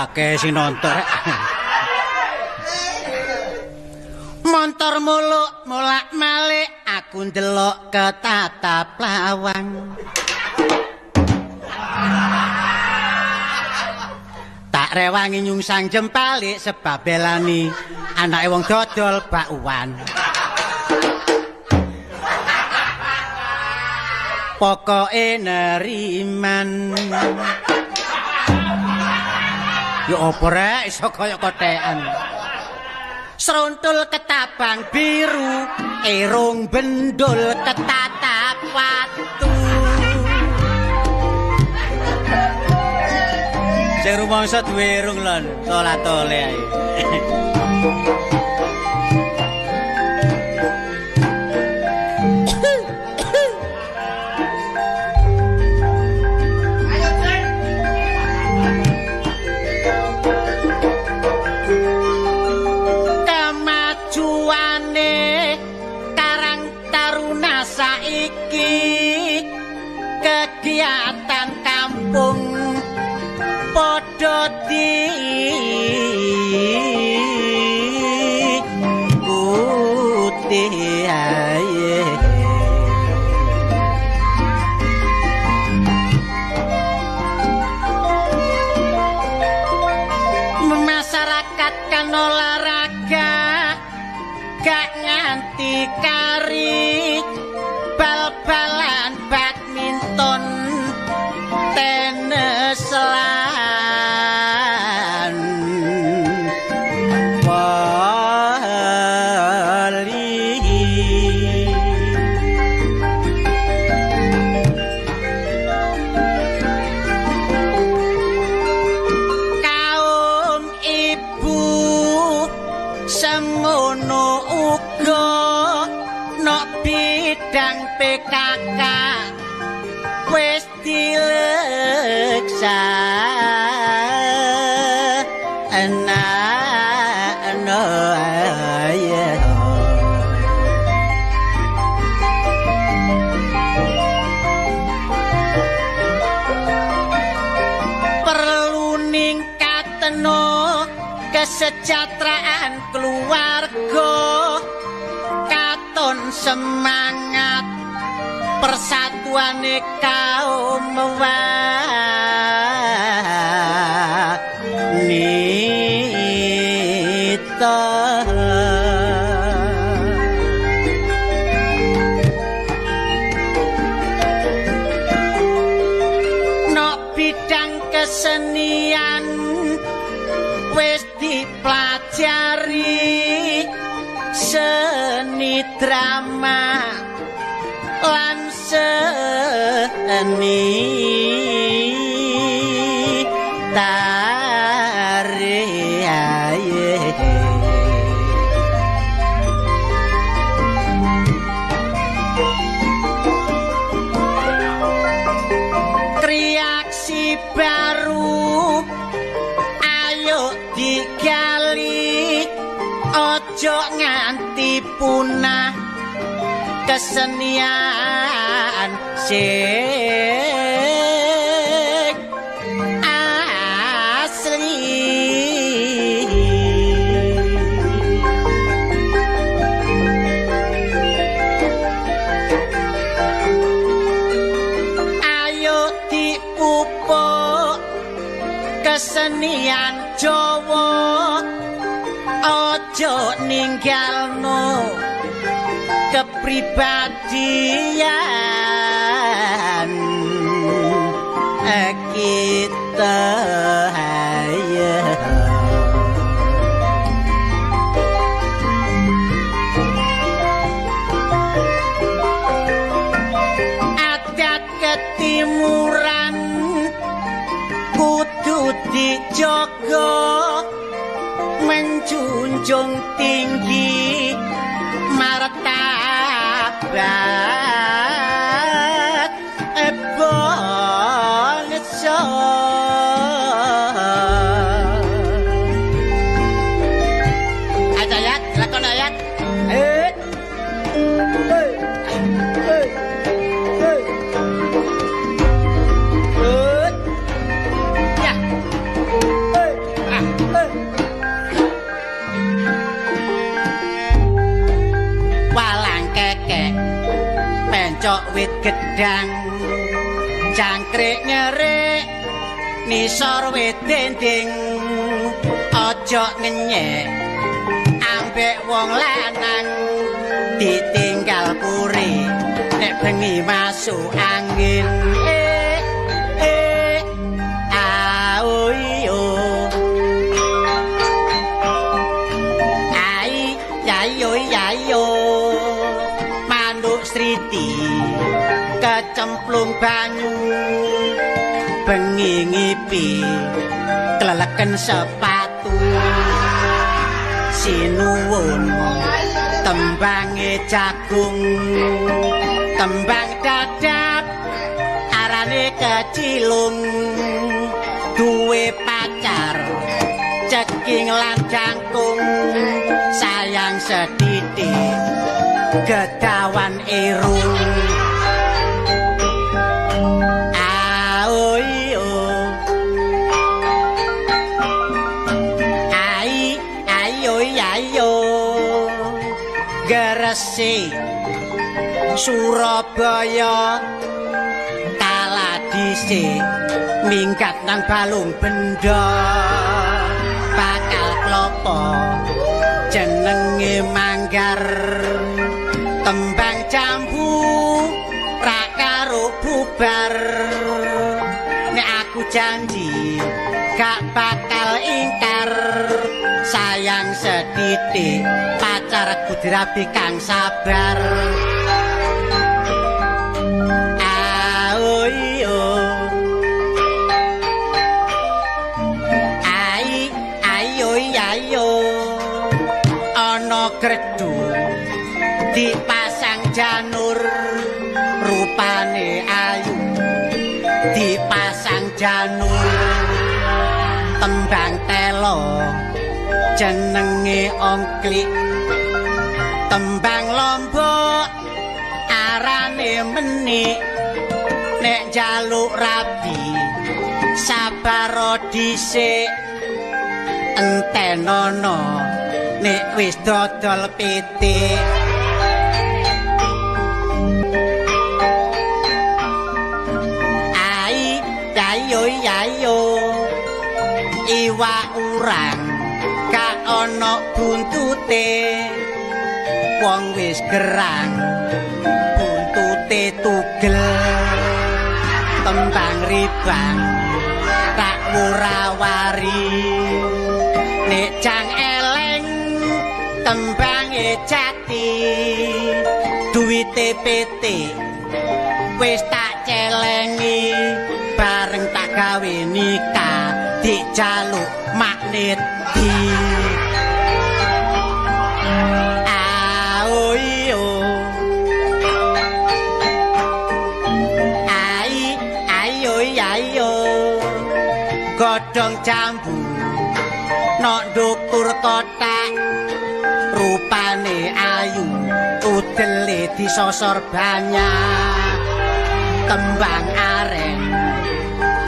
Akeh sing nonton rek. Montor muluk molak-malik aku ndelok ketatap lawang. Tak rewangi nyungsang jempalik sebab belani anake wong dodol bakwan. Pokoke neriman. Ya apa rek iso kaya kotekan. Srontul ketabang biru, erung bendul ketatap watu. Sing rumangsa duwe irung lon, salat oleh ae. Kegiatan kampung padha diikuti ae. Masyarakat kan olahraga gak nganti kari, bal-balan, badminton, tenis lan voli. Kaum ibu semono uga nok bidang PKK wis dileksa ana ya. Perlu ningkatno kesejahteraan keluarga, katon semangat persatuane kaum wanita. Nok bidang kesenian wis dipelajari, seni drama lan seni tari. Kreaksi baru ayo digali, ojo nganti punah kesenian sing asli. Ayo dipupuk kesenian Jawa, ojo ninggalno kepribadian kita. Adat ketimuran kudu dijaga, menjunjung tinggi martabat bangsa. wit gedang, jangkrik nyerik nisor wit dinding. Aja ngenyek ambek wong lanang, ditinggal puri nek bengi masuk angin. Ao iyo ai yayo yayo, manuk sriti kecemplung banyu, bengi ngipi kleleken sepatu. Sinuwun tembange jagung, tembang dadap arane kecilung. Duwe pacar ceking lan jangkung, sayang sethithik gedawan irung. Ao iyo ai ayo yayo, Gresik Surabaya kalah dhisik minggat nang balung benda. Bakal klopo jenenge manggar, tembang jambu ra karo bubar. Nek aku janji gak bakal ingkar, sayang sethithik pacarku dirabi kang sabar. Ao iyo ai ayo yayo, ana gredu dipasang janur, rupane ayu dipasang janur. Tembang telo jenenge ongklik, tembang lombok arane menik. Nek njaluk rabi sabar dhisik, entenono nek wis dodol pitik. Ai yayo yayo, iwak urang gak ana buntute, wong wis gerang buntute tugel. Tembang ribang tak murawari, nek jang eleng tembange jati. Duwite PT wis tak celengi, bareng tak gawe nikah dijaluk magnet di. Ao iyo ai ayo yayo, godhong jambu nok ndukur kotak, rupane ayu udele disosor banyak. Tembang aren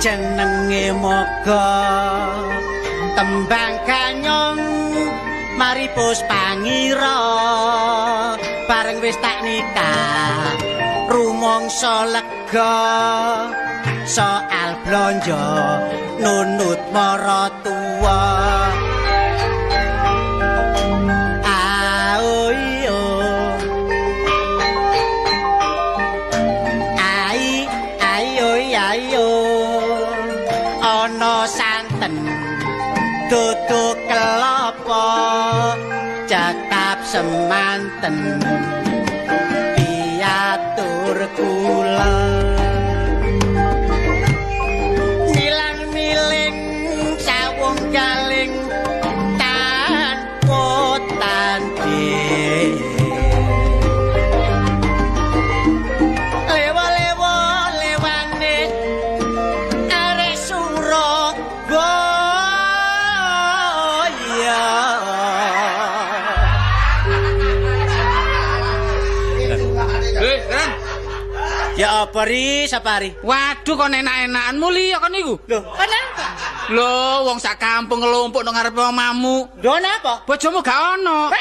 jenenge moga, tembang ganyong mari pos pangira. Bareng wis tak nikah rumangsa lega, soal blonjo nunut maratuwa. Ao iyo ai ayo yayo, ana santen dudu kelapa, cekap semanten piatur kula. Nilang miling sawung galing tanpa tanding, lewa-lewa lewane arek Surabaya. Ren. Ya apa ri sapari? Waduh kon enak-enakan mulia kon iku. Lho, kenapa? Lho, wong sak kampung ngelumpuk nang ngarepe omamu. Lho napa? Bojomu gak ono.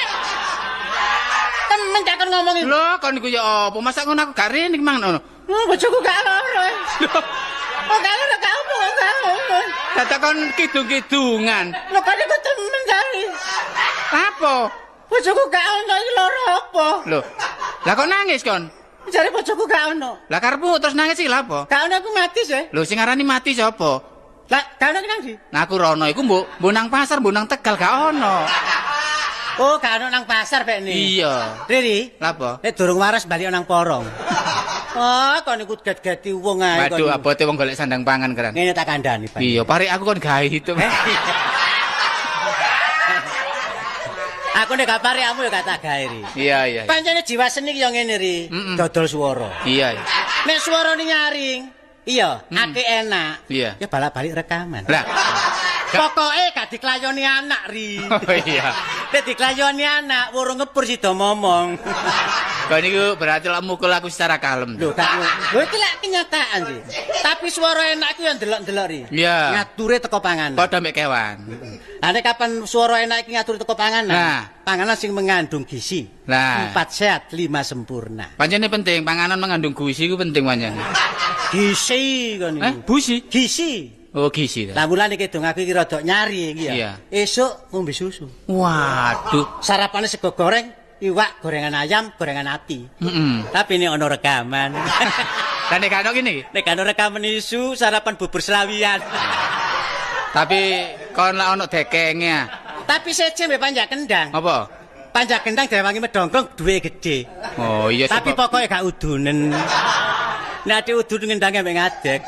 Temen cak kon ngomong iku. Lho, kon niku ya apa? Masa ngono aku gak rene iki mang ngono. Bojoku gak loro. Oh, gak loro gak apa gak apa. Dadak kon kidung-kidungan. Lho kon iku temen jare. Apa? Bojoku gak ono iki loro apa? Lho. Lah kok nangis kon? Jare bojoku gak ono. Lah karepmu terus nangis iki lha apa? Gak ono aku mati sih. Lho sing ngarani mati sapa? Lah gak ono ki nang ndi? Nah aku rono iku mbok nang pasar, mbok nang Tegal gak ono. Oh, gak ono nang pasar pekne. Iya. Riri, lha apa? Nek durung waras bali nang porong. Oh, kon iku get-geti wong ae kon. Waduh, abote wong golek sandang pangan keran. Ngene tak kandhani, Pak. Iya, parik aku kon gawe itu. Aku nek gak parikmu ya gak tak gawe, Ri. Iya, iya. Pancene jiwa seni ki ya ngene, Ri. Dodol swara. Iya, iya. Nek suarane nyaring, iya, ati enak. Iya. Ya balak-balik rekaman. Lah, pokoke gak diklayoni anak, Ri. Oh iya. Nek diklayoni anak, wurung ngepur sida momong. Kok niku berarti lak mukul aku secara kalem. Lho, gak. Lho iki lak kenyataan sih. Tapi suara enak iku ya ndelok-ndelok, Ri. Iya. Ngature teko panganan. Padha mek kewan. Lah nek kapan suara enak iki ngatur teko panganan? Nah. Panganan sing mengandung gizi. Nah. 4 sehat, 5 sempurna. Pancene penting, panganan mengandung gizi iku penting pancen. Gizi kon niku. Busi? Gizi. Oh, gizi. Lah mulane kidung aku iki rada nyari iki ya. Iya. Esuk ngombe susu. Waduh. Sarapane sego goreng, iwak, gorengan ayam, gorengan ati. Tapi ini ono rekaman. Lah nek gak ono kene iki? Nek gak ono rekaman isu sarapan bubur selawian. Tapi kon lak ono dekenge ah. Tapi seje mbek panjak kendang. Apa? Panjak kendang direwangi medongkrong duwe gedhe. Oh iya. Tapi pokoke gak udunen. Nek ati udun ngendange mbek ngadeg.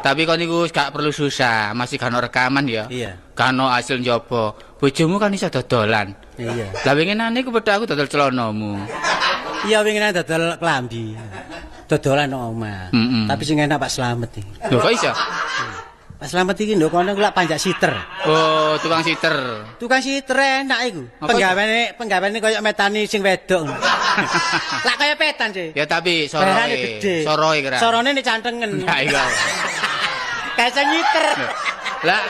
Tapi kon niku gak perlu susah, masih gak ono rekaman ya. Iya. Gak ono hasil njaba. Bojomu kan iso dodolan. Iya. Lah winginane iku pedhok aku dodol celanamu. Iya winginane dodol klambi. Dodolan nang omah. Tapi sing enak Pak Slamet iki. Lho kok iso? Pak Slamet iki nduk kono lak panjak siter. Oh, tukang siter. Tukang siter enak iku. Penggaweane koyo metani sing wedok. Lak kaya petan sih. Ya tapi soroe. Soroe kira. Sorone nek cantengen. Lah iya. Kayak nyiter. Lah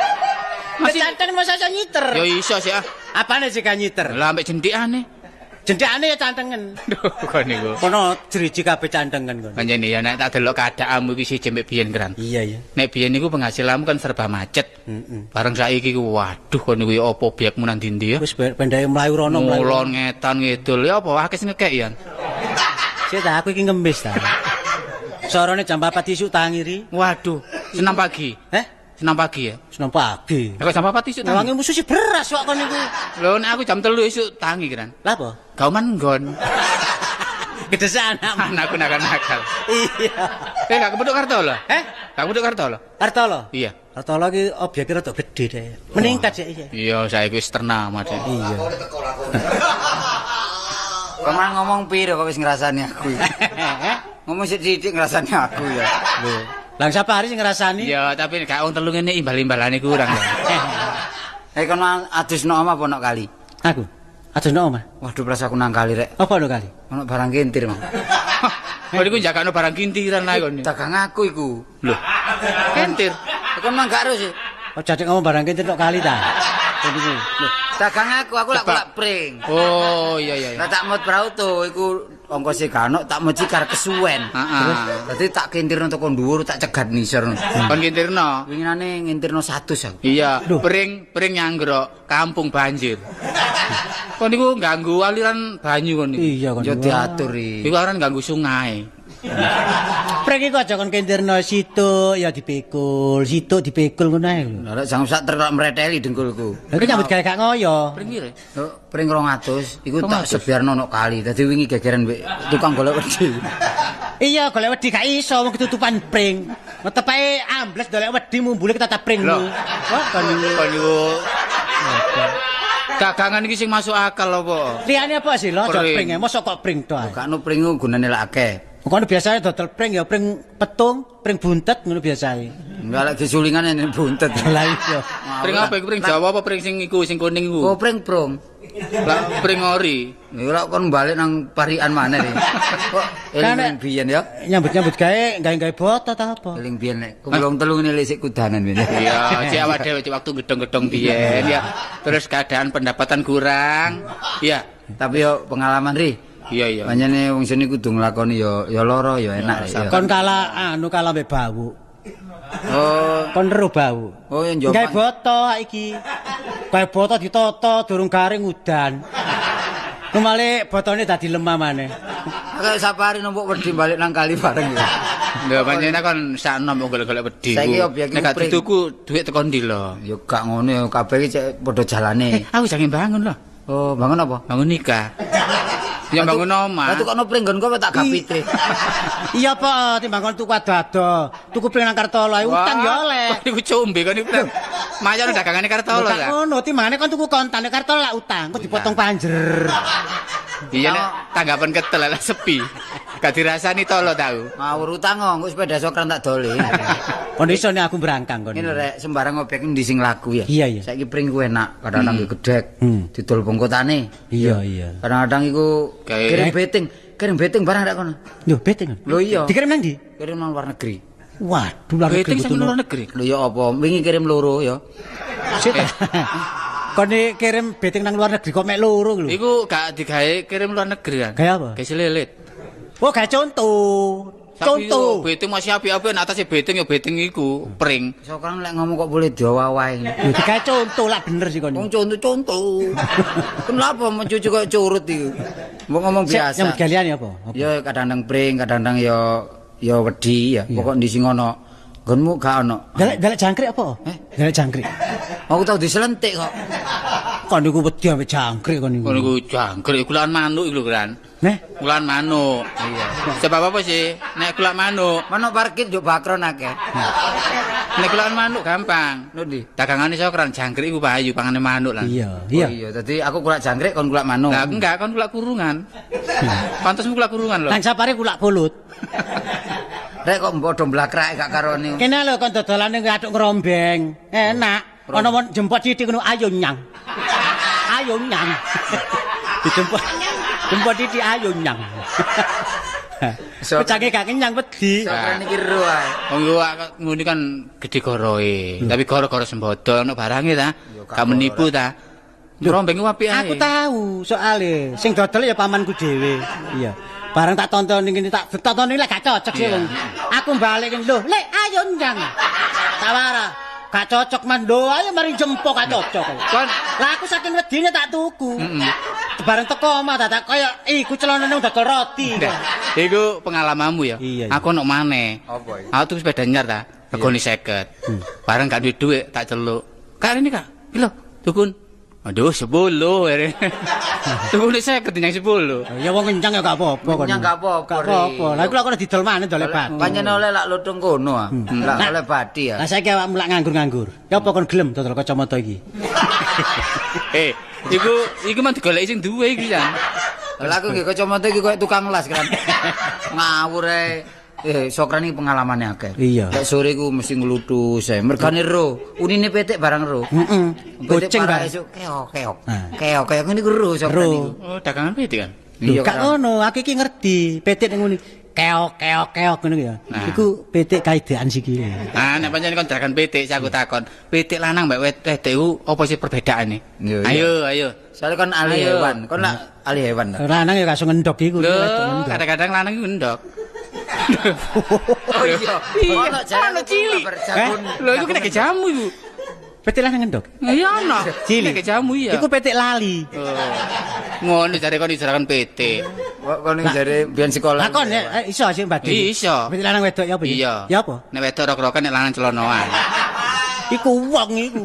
masih cantengen masa iso nyiter. Ya iso sih ah. Apane sih gak nyiter? Lah ambek jendhikane. Jendhikane ya cantengen. Duh, kon niku. Kono driji kabeh cantengen kono. Pancen ya nek tak delok keadaanmu iki siji mbek biyen keran. Iya iya. Nek biyen niku penghasilanmu kan serba macet. Bareng saiki ku waduh kon niku ya apa obyekmu nang ndi-ndi ya. Wis pendhake mlayu rono mlayu. Ngulon ngetan ngidul ya apa akeh sing ngekek ya. Sik ta aku iki ngemis ta. Sorone jam 4 isuk tangi ri. Waduh, senam pagi. Heh? Senam pagi ya? Senam pagi. Lah kok jam 4 isuk tangi? Wangi musuh si beras kok kon niku. Lho nek aku jam 3 isuk tangi kiran. Lah apa? Gauman nggon. Gedesan anakmu. Anakku nakal-nakal. Iya. Eh gak kepethuk Kartolo? Heh? Gak kepethuk Kartolo? Kartolo? Iya. Kartolo iki obyeke rada gedhe deh. Meningkat sik iya. Iya, saiki wis ternama deh. Iya. Kok ngomong piro kok wis ngrasani aku. Ngomong sithik-sithik ngrasani aku ya. Lho. Lah sapa hari sing ngrasani? Ya, tapi gak wong telu ngene imbal-imbalane kurang ya. Eh kon adus no omah apa nok kali? Aku. Adus no omah. Waduh plas aku nang kali rek. Apa no kali? Ono barang kintir, Mang. Oh niku jagakno barang kintiran ae kon. Dagang aku iku. Lho. Kintir. Kon mang gak ero sih. Oh jadek ngomong barang kintir nok kali ta. Lho, dagang aku lak kulak pring. Oh iya iya. Lah tak mot prauto iku ongkose gak ono tak mot cikar kesuwen. Heeh. Dadi tak kintirno teko dhuwur tak cegat nisor. Kon kintirno. Winginane ngintirno 100 aku. Iya, pring nyanggrok kampung banjir. Kon niku ganggu aliran banyu kon niku. Iya kon. Yo diatur iki. Iku aran ganggu sungai. Pring iku aja kon kintirno situk ya dipikul, situk dipikul ngono ae lho. Lah nek jam sak truk mreteli dengkulku. Lha iki nyambut gawe gak ngoyo. Pring pire? Lho, pring 200 iku tak sebiarno nok kali. Dadi wingi gegeran mbek tukang golek wedi. Iya, golek wedi gak iso wong ketutupan pring. Tepae ambles golek wedi mumbule ketatap pringmu. Wah, kon niku. Dagangan iki sing masuk akal apa? Liyane apa sih lho, aja pring, mosok kok pring tok. Gak ono pring gunane lak akeh. Kono biasane dodol pring ya pring petung, pring buntet ngono biasane. Enggak lek disulingan ene buntet. Lah iya. Pring apa iku pring Jawa apa pring sing iku sing kuning iku? Oh pring prung. Lah pring ori. Iku lak kon balik nang parikan maneh iki. Kok eling biyen ya. Nyambut-nyambut gawe gawe-gawe boto ta apa? Eling biyen nek kumulung telu ngene lek sik kudanan biyen. Iya, cek awak dhewe waktu gedong-gedong biyen ya. Terus keadaan pendapatan kurang. Iya. Tapi yo pengalaman ri. Iya iya. Pancene wong seni kudu nglakoni ya ya lara ya enak ya. Kon kalah anu kalah mbek bau. Oh, kon ero bau. Oh, yang njopan. Gawe boto iki. Gawe boto ditata durung garing udan. Kemale botone dadi lemah maneh. Kayak sapari numpuk wedi balik nang kali bareng ya. Lha pancene kon sakno mbok golek-golek wedi. Saiki obyek nek gak dituku dhuwit teko ndi lho. Ya gak ngono ya kabeh iki cek padha jalane. Aku jange bangun lho. Oh, bangun apa? Bangun nikah. Ya bangun omah. Lah tukokno pring nggon kowe tak gapite. Iya, Pak, timbang kon tuku ado-ado. Tuku pring nang Kartolo ae utang ya oleh. Iku combe kon iku. Mayon dagangane Kartolo ta. Ngono, timbangane kon tuku kontane Kartolo lak utang, kok dipotong panjer. Iya nek tanggapan ketel lah sepi. Gak dirasani tolo tau. Ngawur utang kok sepeda sokran tak doli. Kon iso nek aku berangkang kon. Ngene rek sembarang obyek endi sing laku ya. Iya, iya. Saiki pring ku enak, kadang-kadang gedhek, didol bongkotane. Iya, iya. Kadang-kadang iku kirim beting barang rek kono. Lho, beting. Lho iya. Dikirim nang ndi? Kirim nang luar negeri. Waduh, luar negeri. Beting sing luar negeri. Lho ya apa? Wingi kirim loro ya. Sik. Kon kirim beting nang luar negeri kok mek loro lho. Iku gak digawe kirim luar negeri kan. Gawe apa? Gawe selilit. Oh, gawe contoh. Contoh. Beting masih apik-apik nek atase beting ya beting iku pring. Sokran lek ngomong kok boleh diwawahi. Lho digawe contoh lak bener sih kon. Wong contoh-contoh. Kenapa mencucu koyo curut iku? Mbok ngomong biasa. Nyambut galian ya apa? Ya kadang-kadang pring, kadang-kadang ya ya wedi ya. Pokok ndi sing ono. Nggonmu gak ono. Dalek jangkrik apa? Dalek jangkrik. Aku tau diselentik kok. Kon niku wedi ambek jangkrik kon niku. Kon niku jangkrik kulaan manuk iku lho, Kran. Neh, kulaan manuk. Iya. Sebab apa sih? Nek kulaan manuk, manuk parkir yo bakron akeh. Nek kulaan manuk gampang. Lho ndi? Dagangane iso kran jangkrik iku payu pangane manuk lah. Iya, iya. Oh, iya, dadi aku kulak jangkrik kon kulak manuk. Lah enggak, kon kulak kurungan. Pantasmu kulak kurungan lho. Nang sapare kulak pulut. Rek kok padha mblakrak gak karone. Kene lho kon dodolane atuk ngrombeng. Enak. Ana wong jemput sithik ngono ayo nyang. Ayo nyang. Dijemput. Jemput sithik ayo nyang. Pecake gak kenyang wedi. Sokran iki ro ae. Wong ngene kan gedhe goroe, tapi goro-goro sembodo ana barange ta. Gak menipu ta. Ngrombeng ku apik ae. Aku tahu soale. Sing dodol ya pamanku dhewe. Iya. Barang tak tonton ngene tak tonton lek gak cocok sih wong. Aku balik lho, lek ayo nyang. Tawara. Gak cocok man lho, ayo mari jempok gak cocok. Kon lah aku saking wedine tak tuku. Bareng teko omah tak kaya iku celonane dodol roti. Iku pengalamanmu ya. Iya, iya. Aku ono maneh. Apa iki? Aku tuku sepeda nyar ta, regane 50. Bareng gak duwe dhuwit tak celuk. Kak ini Kak, iki lho, tukun. Aduh, 10 akhirnya. Tukune 50 nyang 10. Ya wong kencang ya gak apa-apa kon. Kencang gak apa-apa. Gak apa-apa. Lah iku lak kono didol maneh dole bati. Pancen oleh lak lutung kono ah. Lak oleh bati ya. Lah saiki awakmu lak nganggur-nganggur. Ya apa kon gelem dodol kacamata iki? Iku mah digoleki sing duwe iki jan. Lah aku nggih kacamata iki koyo tukang las kan. Ngawur ae. Sokran iki pengalamane akeh. Lek sore ku mesti nglutus ae. Mergane ro, unine pitik barang ro. Heeh. Kucing barang esuk keok-keok. Keok-keok ngene ku ro sokran iku. Oh, dagangan pitik kan. Iya gak ngono, aku iki ngerti. Pitik ning ngene. Keok-keok-keok ngono ya. Iku pitik kaidean sikile. Ah, nek pancen kon dagangan pitik, aku takon. Pitik lanang mbek wedok iku apa sih perbedaane? Ayo, ayo. Soale kon ahli hewan, kon lak ahli hewan ta. Lanang ya langsung ngendok iku. Kadang-kadang lanang iku ngendok. Oh iya, ono ono cilik. Lho iku kena jamu iku. Pitik lanang ngendok. Iya ono. Cilik kena jamu iya. Iku pitik lali. Ngono jare kon dijarakan pitik. Kok kon jare biyen sekolah. Lah kon iso sing mbadhe. Iso. Pitik lanang wedok ya apa ya? Ya apa? Nek wedok rok-rokan nek lanang celonoan. Iku wong iku.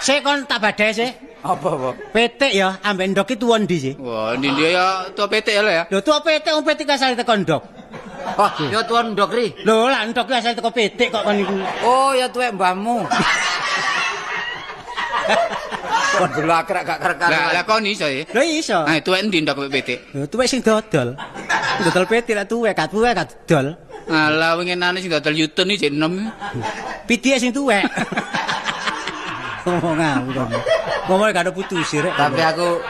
Sik kon tak badhe sik. Apa apa? Pitik ya ambek ndok ki tuwa ndi sih? Wah, ndi ya tuwa pitik ya lho ya. Lho tuwa pitik wong pitik asale teko ndok. Oh, ya tuwa ndok ri. Lho lah ndok ki asale teko pitik kok kon niku. Oh, ya tuwek mbahmu. Kon blakrak gak kar-karuan. Lah kon iso ya? Lho iso. Ah, tuwek endi ndok pitik? Lho tuwek sing dodol. Dodol pitik lek tuwek gak tuwek gak dodol. Alah winginane sing dodol Yutun iki jek enom. Pitike sing tuwek. Ngomong aku kok. Ngomong gak ada putus rek. Tapi aku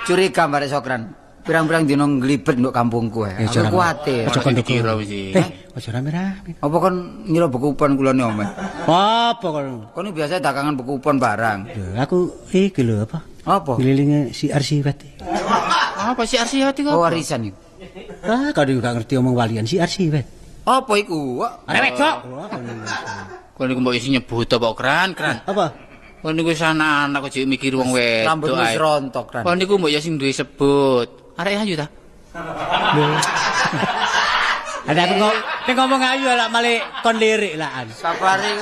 curiga barek Sokran. Pirang-pirang dino nglibet nduk kampungku ae. Aku kuwatir. Aja dikira wis. Aja rame-rame. Apa kon ngira bekupon kulone omeh? Apa kon? Kon biasa dagangan bekupon barang. Lho, aku iki lho apa? Apa? Ngelilinge CRC wet. Apa siar siwet iku? Oh, warisan iku. Ah, kau gak ngerti omong walian siar siwet. Apa iku? Arek wedok. Kon niku mbok isi nyebut apa kran, kran. Apa? Kon niku anak-anak kok mikir wong wedok. Rambut wis rontok kran. Kon niku mbok ya sing duwe sebut. Arek ayu ta? Ada aku ngomong ayu lah malah kon lirik lah. Safari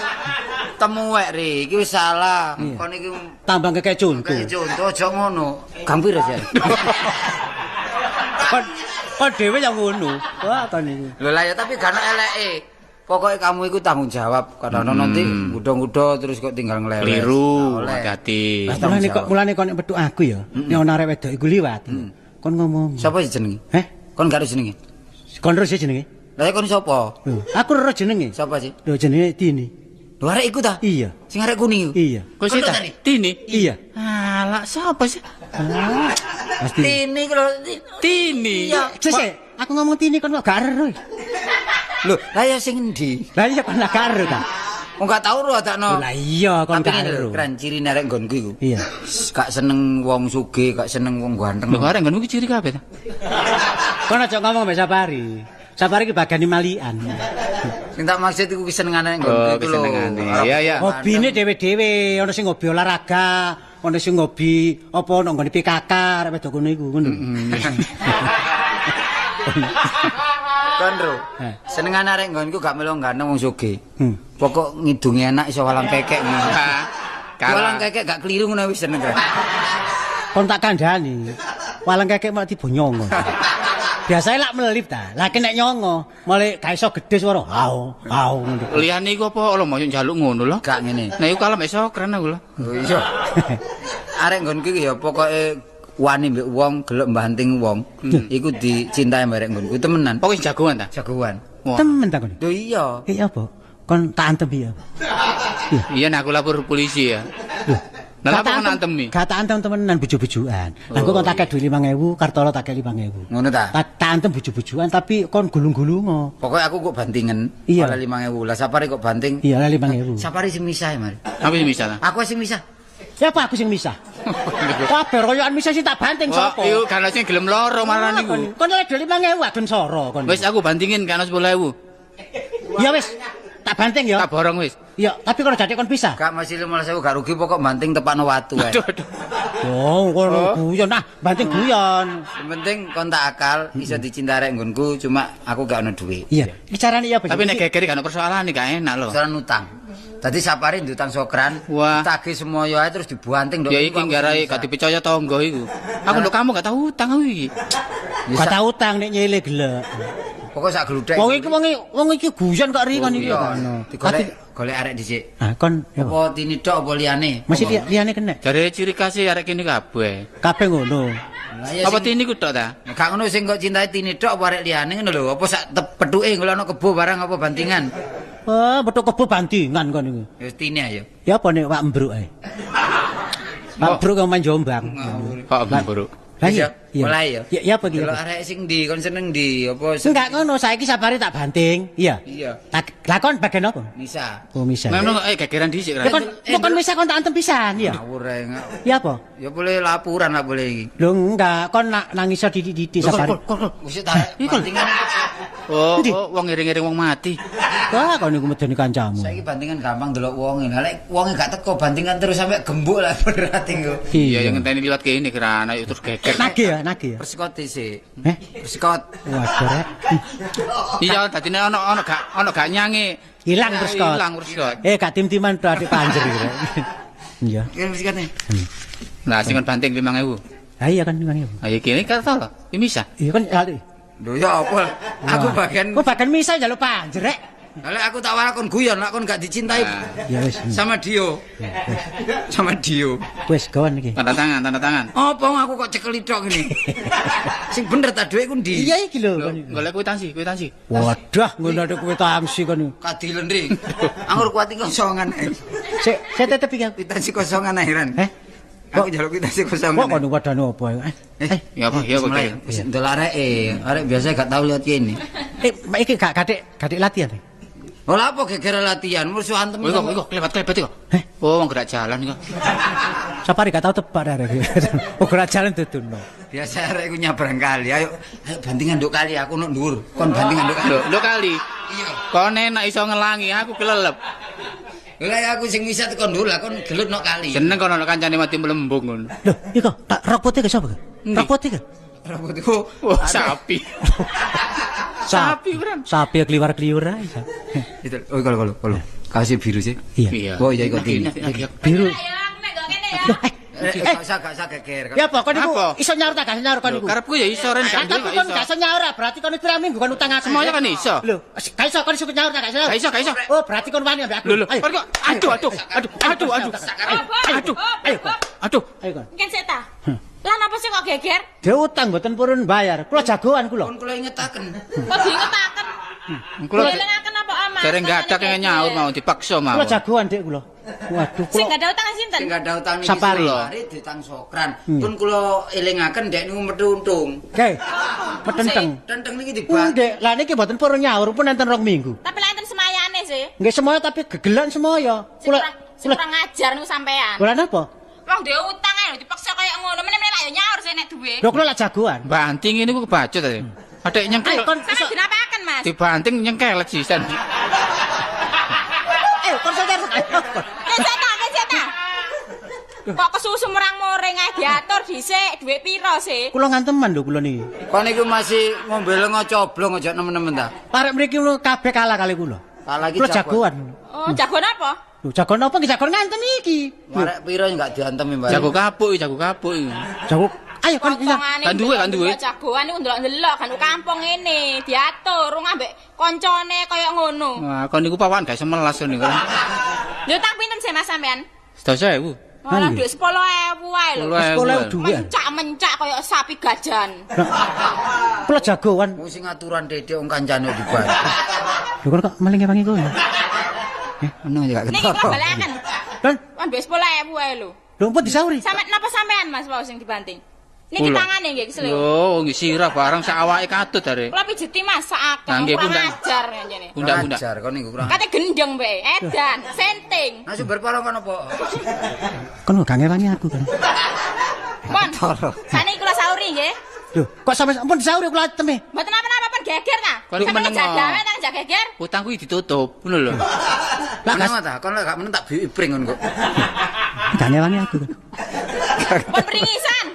temuwek ri, iki wis salah. Kon iki tambah kekek contoh. Kekek contoh aja ngono. Gang piro sih? Kon dhewe yang ngono. Wah kon niku. Lho lah ya tapi gak ono eleke. Pokoke kamu iku tanggung jawab. Kadang nanti ngudho-ngudho terus kok tinggal nglewes. Keliru, hati-hati. Mulane kok nek petuk aku ya, nek ana arek wedok iku liwat. Kon ngomong. Sapa sih jenenge? Heh? Kon gak jenenge? Kon ro sih jenenge? Lah kon sapa? Aku ro jenenge. Sapa sih? Lho jenenge Tini. Lho arek iku ta? Iya. Sing arek kuning iku? Iya. Kok sih ta? Tini? Iya. Alah, sapa sih? Tini iku lho. Tini. Iya. Sik, aku ngomong Tini kon kok gak ero. Lho, lah ya sing endi? Lah iya kon gak ero ta? Wong gak tau ro adakno. Lah iya kon gak ero. Keren cirine arek nggonku iku. Iya. Gak seneng wong sugih, gak seneng wong ganteng. Lho arek nggonmu iki ciri kabeh ta? Kon aja ngomong mbek Sapari. Sapari iki bagane malian. Sing tak maksud iku kesenengane nggonku iku lho. Iya iya. Hobine dhewe-dhewe, ana sing hobi olahraga, ana sing hobi apa nang nggone PKK arek wedok ngono iku ngono. Kon ro. Senengane arek nggonku gak melu ganteng wong sugih. Pokok ngidunge enak iso walang kekek ngono. Walang kekek gak keliru ngono wis seneng. Kon tak kandhani. Walang kekek malah tiba nyongo. Biasanya lak melip ta. Lah nek nyongo, mulai gak iso gedhe swara. Au, au ngono. Liyane iku apa lho mosok njaluk ngono lho. Gak ngene. Nah iku kalem iso keren aku lho. Oh iya. Arek nggonku iki ya pokoke wani mbek wong, gelek mbanting wong. Iku dicintai mbek arek nggonku temenan. Pokoke jagoan ta? Jagoan. Temen ta kon? Lho iya. Iya apa? Kon tak antem ya. Iya nek aku lapor polisi ya. Lah apa kon antemi? Gak tak antem temenan bujuk-bujukan. Lah kok kon tak kei dhuwit 5000, Kartolo tak kei 5000. Ngono ta? Tak antem bujuk-bujukan tapi kon gulung-gulungo. Pokoke aku kok bantingan oleh 5000. Lah Sapari kok banting? Iya, oleh 5000. Sapari sing misah ya, Mari. Aku sing misah ta? Aku sing misah. Siapa aku sing misah? Kabeh royokan misah sing tak banting sapa? Iku kan sing gelem loro malah niku. Kon oleh 5000 adun soro kon. Wis aku bantingin kan 10.000. Ya wis. Tak banting ya. Tak borong wis. Iya, tapi kalau jadi kon bisa. Gak masih 15.000 gak rugi pokok banting tepakno watu ae. Aduh, aduh. Oh, kon guyon ah, banting guyon. Sing penting kon tak akal iso dicinta arek nggonku cuma aku gak ono duit. Iya. Iki carane iya apa? Tapi nek geger gak ono persoalan gak enak lho. Persoalan utang. Dadi Sapari ndutang Sokran, tagih semoyo ae terus dibanting ndok. Ya iki nggarai gak dipercaya tangga iku. Aku ndok kamu gak tau utang aku iki. Gak tau utang nek nyele gelek. Pokoke sak gludhek. Wong iki wong iki guyon kok ri kon iki. Digolek golek arek dhisik. Ah kon apa tini tok apa liyane? Masih liyane kena. Jare ciri khas arek kene kabeh. Kabeh ngono. Apa tini ku tok ta? Gak ngono sing kok cintai tini tok apa arek liyane ngono lho. Apa sak pethuke golek ana kebo barang apa bantingan? Wah, petuk kebo bantingan kon iku. Ya tini ayo. Ya apa nek Pak Mbruk ae. Pak Mbruk kok main Jombang. Pak Mbruk. Lah iya, mulai ya. Ya apa iki? Delok arek sing ndi kon seneng ndi apa Enggak ngono, saiki Sapari tak banting. Iya. Iya. Lah kon bagian apa? Misa. Oh, misa. Ngono gegeran dhisik Ya kon kon misa kon tak antem pisan, iya. Ngawur ae. Ya apa? Ya boleh laporan lah boleh iki. Lho enggak, kon nang iso didik-didik Sapari. Wis tak bantingan. Oh, wong ngiring-ngiring wong mati. Wah, kon niku medeni kancamu. Saiki bantingan gampang delok wonge. Lah lek wonge gak teko bantingan terus sampe gembuk lah berat iku. Iya, yang ngenteni liwat kene kerana terus geger. Nagih ya, nagih ya. Persekot dhisik. Heh? Persekot. Waduh rek. Iya, dadine ono gak nyange. Ilang persekot. Ilang persekot. Gak tim-timan adik panjer iki rek. Iya. Iki persekotne. Lah sing kon banting 5000. Ha iya kan 5000. Ha iki kan to lho, iki misah. Iya kan lali. Lho ya apa? Aku bagian kok bagian misah njaluk panjer rek. Lah aku tak warak kon guyon, lak kon gak dicintai. Ya wis. Sama Dio. Sama Dio. Wis gawan iki. Tanda tangan, tanda tangan. Apa aku kok cekeli tok ngene. Sing bener ta dhuwit ku ndi? Iya iki lho. Golek kwitansi, kwitansi. Wadah, ngono ada kwitansi kon. Kadilen ri. Anggur kuat iki kosongan ae. Sik, sik tetep iki aku. Kwitansi kosongan akhiran. Heh. Aku njaluk kwitansi kosongan. Kok kono wadane apa? Ya apa? Ya apa? Wis ndelok areke. Arek biasa gak tau lihat kene. Iki gak gadik latihan. Ora apa geger latihan, musuh antem. Iku klebat-klebet iku. Oh, wong gerak jalan iku. Sapari gak tau tebak arek. Oh, gerak jalan duduno. Biasa arek iku nyabrang kali. Ayo, ayo bantingan nduk kali, aku nok dhuwur. Kon bantingan nduk kali. Lho, nduk kali. Iya. Kon enak iso ngelangi, aku kelelep. Lah aku sing wisat kon dhuwur, lah kon gelut nok kali. Jeneng kon ana kancane mati mlembung ngono. Lho, iku tak rok putih ke sapa? Rok putih ke? Rok putih. Oh, sapi. Sapi, Bran. Sapi kliwar-kliwur ae. Itu, oh kalau. Kasih biru sih. Iya. Oh iya ikut ini. Biru. Gak usah geger. Ya apa kon niku iso nyaur ta gak nyaur kon niku? Karepku ya iso ren gak iso. Tapi kon gak iso nyaur berarti kon pirang minggu kon utang aku. Semuanya kan iso. Lho, gak iso kon iso nyaur ta gak iso? Gak iso. Oh, berarti kon wani ambek aku. Lho, aduh. Aduh. Ayo kon. Mungkin sik ta. Lah napa sih kok geger? Dia utang mboten purun bayar. Kula jagoan kula. Kon kula ingetaken. Kok diingetaken? Kula elingaken apa Mas? Dereng gadak yang nyaur mau dipaksa mau. Kula jagoan Dik kula. Waduh kula. Sing gak ada utang sinten? Sing gak ada utang niki Sapari ditang Sokran. Pun kula elingaken ndek niku metu untung. Oke. Metenteng. Tenteng niki dibak. Ndek, lah niki mboten purun nyaur pun enten 2 minggu. Tapi lek enten semayane sih. Nggih semaya tapi gegelan semaya. Kula kurang ajar niku sampean. Kula napa? Wong duwe utang ae lho dipaksa kaya ngono. Meneh-meneh lak yo nyaur sih nek duwe. Lho kula lak jagoan. Banting ngene ku kebacut ta. Adek nyengkel. Sampeyan dinapaken, Mas? Dibanting nyengkelet sisan. Kon sadar. Keceta. Kok kesusu merang-moring ae diatur dhisik, dhuwit piro sih? Kula nganteman lho kula niki. Kon niku masih ngombe lengo coblong aja nemen-nemen ta. Parek mriki kabeh kalah kali kula. Kalah iki kula jagoan. Oh, jagoan apa? Lho, jagoan apa nggih jagoan ngantem iki. Arek piro enggak diantem Mbak? Jago kapuk, jago kapuk iki. Jago ayo kon kan duwe. Jagoan niku ndelok-ndelok kan kampung ngene, diatur wong ambek koncone kaya ngono. Wah, kon niku pawan gak semelas niku. Lho tang pinten sih Mas sampean? 10.000. Ora dhuwit 10.000 wae lho. 10.000 dhuwit. Mencak-mencak kaya sapi gajan. Kula jagoan. Wong sing aturan dedek wong kancane dibar. Lho kon kok maling ngewangi kowe. Meneng aja gak Niki ketara. kula balekaken. Lan Kon dhuwit 10.000 wae lho. Lho pun disauri. Sampeyan napa sampean Mas wau sing dibanting? Niki tangane nggih kesel. Lho, nggih sirah barang sak awake katut are. Kula pijeti Mas sak akeh kurang ajar ngene. Pundak-pundak. Ajar kon niku kurang. Kate gendeng mbek, edan, senting. Nah sumber parang kon apa? Kon gak ngewangi aku kan. Pon. Saniki kula sauri nggih. Lho, kok sampe ampun disauri kula ateme. Mboten napa-napa pun geger ta. Kon iku meneng. Jadame tang jak geger. Utang kuwi ditutup, ngono lho. Lah meneng ta, kon lek gak meneng tak biuki pring kon kok. Gak ngewangi aku kan. Pon pringisan.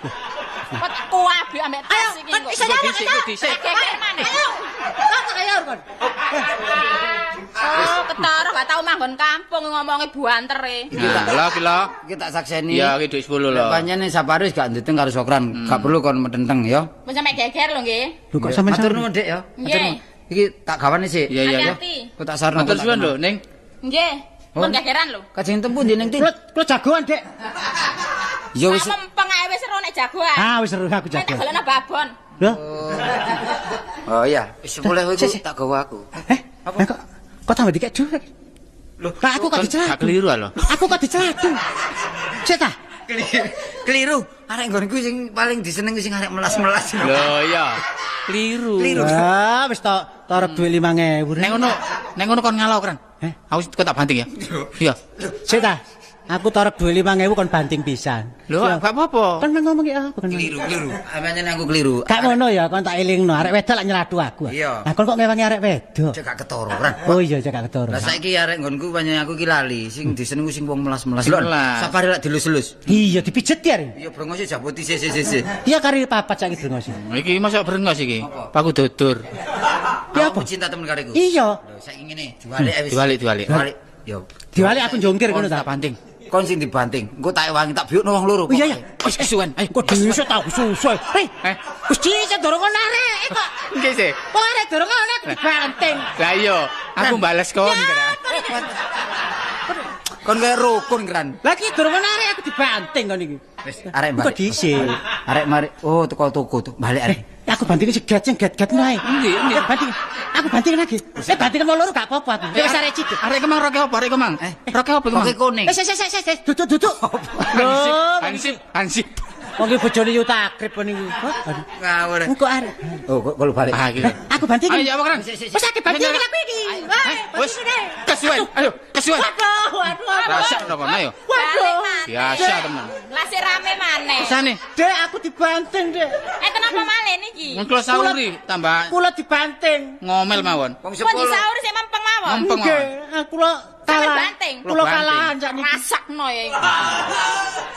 Kok kuwabi ambek tas iki kok. Iso nyaur dhisik. Geger maneh. Ayo. Kok ayo kon. Oh, ketara gak tau manggon kampung ngomongi buanter e. Nah, lho iki lho. Iki tak sakseni. Iya, iki dhuwit 10 lho. Pancene Sapari wis gak ndeteng karo Sokran, gak perlu kon metenteng ya. Mun sampe geger lho nggih. Lho kok sampe matur nuwun Dik ya. Nggih. Iki tak gawane sik. Iya iya iya. Kok tak sarno. Matur suwun lho, Ning. Nggih. Mun gegeran lho. Kajeng tempu ndi Ning? Kula jagoan, Dik. Ya wis mempeng ae wis seru nek jagoan. Ah wis seru aku jagoan. Nek tak golekno babon. Lho. Oh iya, wis 10.000 iku tak gawa aku. Apa? Kok tambah dikek dhuwit? Lho, lah aku kok dicelatu. Gak keliru lho. Aku kok dicelatu. Sik ta. Keliru. Arek nggonku sing paling disenengi sing arek melas-melas. Lho iya. Keliru. Ah wis tok torok dhuwit 5.000. Nek ngono kon ngalau, Kran. Aku kok tak banting ya. Iya. Sik ta. Aku torok dhuwit 5.000 kon banting pisan. Lho, gak apa-apa. Kon ngomong iki apa kon? Keliru. Amane aku keliru. Gak ngono ya, kon tak elingno. Arek wedok lak nyelatu aku. Iya. Lah kon kok ngewangi arek wedok? Cek gak ketara, Ran. Oh iya, cek gak ketara. Lah saiki arek nggonku pancen aku ki lali, sing disenengi sing wong melas-melas. Lho, Sapari lak dilus-lus. Iya, dipijet ya. Iya, brengose jabuti sik. Iya kari papat saiki brengose. Iki mosok brengos iki. Paku dodur. Ya apa cinta temen karo iku? Iya. Lho, saiki ngene, diwalik wis. Diwalik. Yo. Diwalik aku njongkir ngono ta banting. Kon sing dibanting, engko tak ewangi tak biukno wong loro. Iya ya. Wis kesuwen. Ayo kok dhisik tak kesuwen. Hei. Wis dhisik durung arek kok. Nggih sih. Kok arek durung ana aku dibanting. Lah iya, aku bales kon kira. Kon kaya rukun kran. Lah iki durung ana arek aku dibanting kon iki. Wis arek balik. Kok dhisik. Arek mari. Oh teko toko tuh balik arek. Aku banting segat sing gat-gat wae. Endi? Banting. Aku banting lagi. Banting wong loro gak apa-apa aku. Wis arek cidek. Arek kemang roke apa? Arek kemang. Roke apa kemang? Roke kuning. Wis wis duduk duduk. Hansip, hansip. Wong iki bojone yo takrib niku. Ngawur. Engko arek. Oh, kok kalau balik. Aku banting. Ayo apa kran? Wis akeh banting aku iki. Wis kesuwen. Ayo, kesuwen. Waduh, waduh. Rasakno kon ayo. Waduh. Biasa temen. Lah sik rame maneh. Kesane. Dek, aku dibanting, Dek. Enten apa malih niki? Mun kula sauri tambah Kula dibanting. Ngomel mawon. Wong Pun 10. disauri sik mempeng mawon. Mempeng Nggih, mawon. kula kalah. banting. Kula kalahan sakniki. Rasakno ya iki.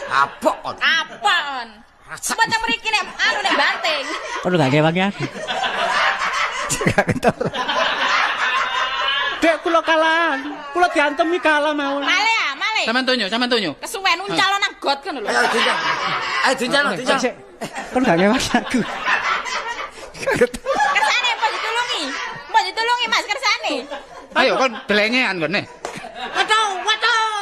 Apok kon. Apa on? Rasak. Teng mriki nek anu nek banting. Kono gak ngewangi aku. Gak ketor. Dek, kula kalahan. Kula diantemi kalah mawon. Malih ah, malih. Sampeyan tunjuk, sampeyan tunjuk. Kesuwen uncal nang got ngono lho. Ayo diuncal. Ayo diuncal, diuncal. Sik. Kono gak ngewangi aku. Kersane mbok ditulungi. Mbok ditulungi Mas kersane. Ayo kon delengean kon. Waduh, waduh.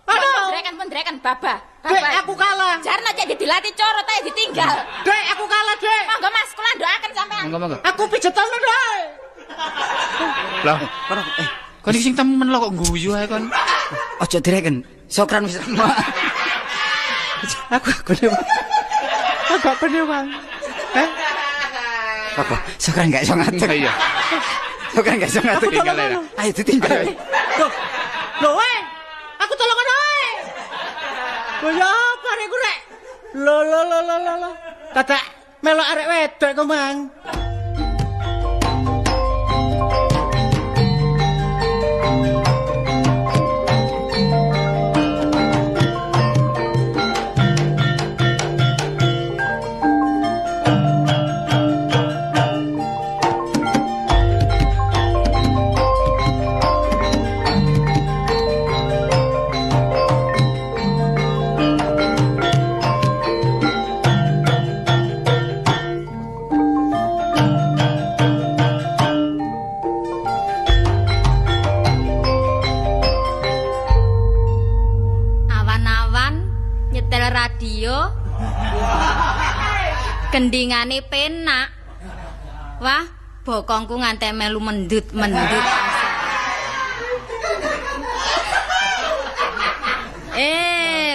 Waduh. Pendrekan, baba. Dek, aku kalah. Jarno cek dilatih coro ta ditinggal. Dek, aku kalah, Dek. Monggo Mas, kula ndoaken sampean. Monggo, monggo. Aku pijetan lho, Dek. Lah, kon iki sing temen lho kok guyu ae kon. Ojo direken. Sokran wis remak. Aku aku gak penewang. Eh? Apa? Sokran gak iso ngadeg. Iya. Sokran gak iso ngadeg. Aku tolong. Ayo ditinggal. Loh. Loh, weh. Aku tolongan wae. Lho ya apa rek rek? Lho lho lho lho lho. Dadak melok arek wedok kok, Mang. Radio gendingane penak. Wah, bokongku ngantek melu mendut-mendut.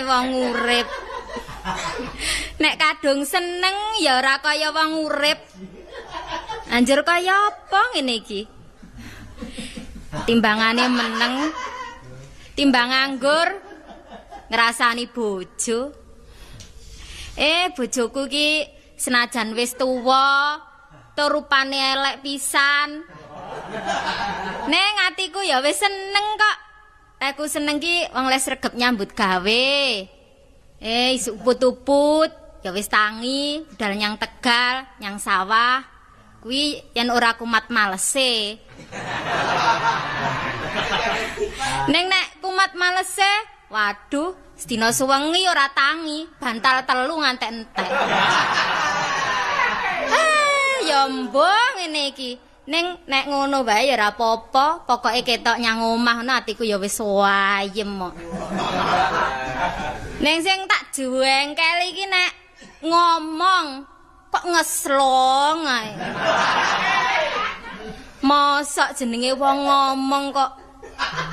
Wong urip. Nek kadung seneng ya ora kaya wong urip. Anjur kaya apa ngene iki? Timbangane meneng, timbang nganggur, ngrasani bojo. Bojoku ki senajan wis tuwa, tur rupane elek pisan. Ning atiku ya wis seneng kok. Aku seneng ki wong les regep nyambut gawe. Isuk putuput, ya wis tangi, budal nyang Tegal, nyang sawah. Kuwi yen ora kumat malese. Ning nek kumat malese, waduh, sedina suwengi ora tangi, bantal telu ngantek entek. Ya mbuh ngene iki. Ning nek ngono wae ya ora apa-apa, pokoke ketok nyang omah ngono atiku ya wis ayem kok. Ning sing tak jengkel iki nek ngomong kok ngeslong ae. Mosok jenenge wong ngomong kok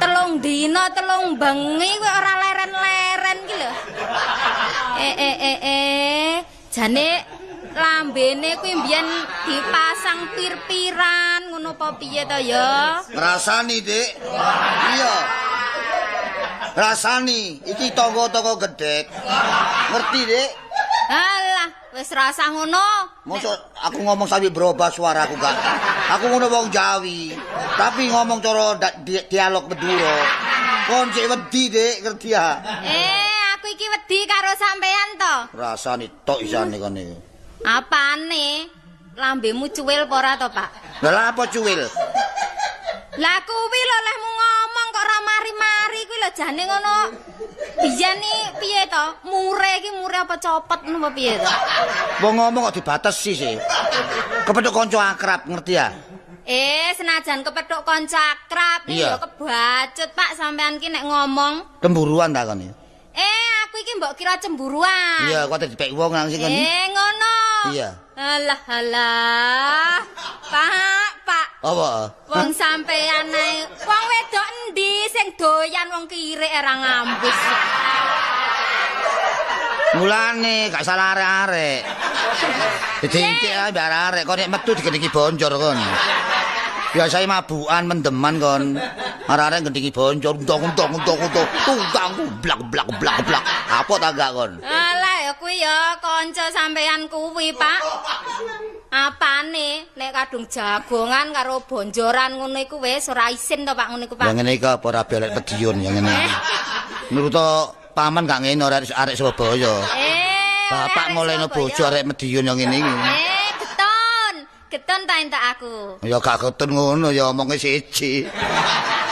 telung dina telung bengi kowe ora leren-leren ki lho. Jane lambene kuwi mbiyen dipasang pir-piran ngono apa piye to ya? Ngrasani, Dik. Iya. Rasani, iki tangga-tangga gedhek. Ngerti, Dik? Alah, wis rasa ngono. Mosok aku ngomong sampe berubah suaraku gak. Aku ngono wong Jawi, tapi ngomong cara dialog Madura. Kon cek wedi, Dik, ngerti ya? Aku iki wedi karo sampean to. Rasani tok isane kon iki. Apane? Lambemu cuwil apa ora to, Pak? Lah apa cuwil? Lah kuwi lho lehmu ngomong kok ora mari-mari kuwi lho jane ngono. Biyen iki piye to? Mure iki mure apa copot ngono apa piye to? Wong ngomong kok dibatesi sih. Kepethuk kanca akrab, ngerti ya? Senajan kepethuk kanca akrab iki ya kebacut, Pak, sampean ki nek ngomong. Cemburuan ta kon iki? Aku iki mbok kira cemburuan. Iya, kok dipek wong nang sing kon. Ngono. Iya. Alah alah. Pak, Pak. Apa? Wong sampean ae. Wong wedok endi sing doyan wong kirik ora ngambus. Mulane gak salah arek-arek. Dicingkik ae mbak arek, kok nek metu digeniki bonjor kon. Biasae mabukan mendeman kon. Arek-arek gendingi boncor untung-untung tungtang blak blak blak blak. Apa ta gak kon? Alah ya kuwi ya kanca sampean kuwi, Pak. Apane nek kadung jagongan karo bonjoran ngono iku wis ora isin to, Pak, ngono iku, Pak. Ya ngene iki apa ora belek Mediun ya ngene. Menurut paman gak ngene ora arek Surabaya. Bapak ngolehno bojo arek Mediun ya ngene iki. Geton. Geton ta entek aku. Ya gak geton ngono ya omonge siji.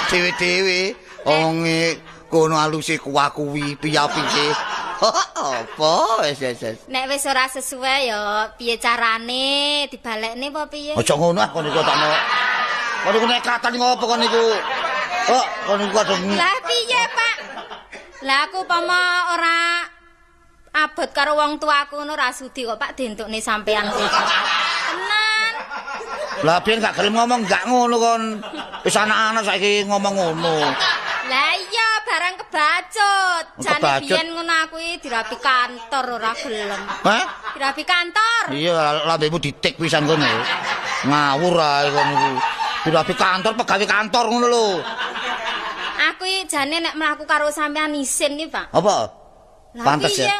Dewe-dewe omonge kono aluse kuwi piye-piye. Apa wis wis. Nek wis ora sesuai ya piye carane dibalekne apa piye? Aja ngono ah kon iku takno. Kon iku nekatan ngopo kon iku? Kok kon iku kadung. Lah piye, Pak? Lah aku upama ora abot karo wong tuaku ngono ora sudi kok, Pak, dientukne sampean kuwi. Tenan. Lah piye gak gelem ngomong gak ngono kon. Wis anak-anak saiki ngomong ngono. Lah iya barang kebacut. Jane biyen ngono aku iki dirabi kantor ora gelem. Hah? Dirabi kantor. Iya, lambemu ditik pisan kono. Ngawur ae kon iku. Dirabi kantor pegawe kantor ngono lho. Aku iki jane nek mlaku karo sampean isin iki, Pak. Apa? Pantes ya?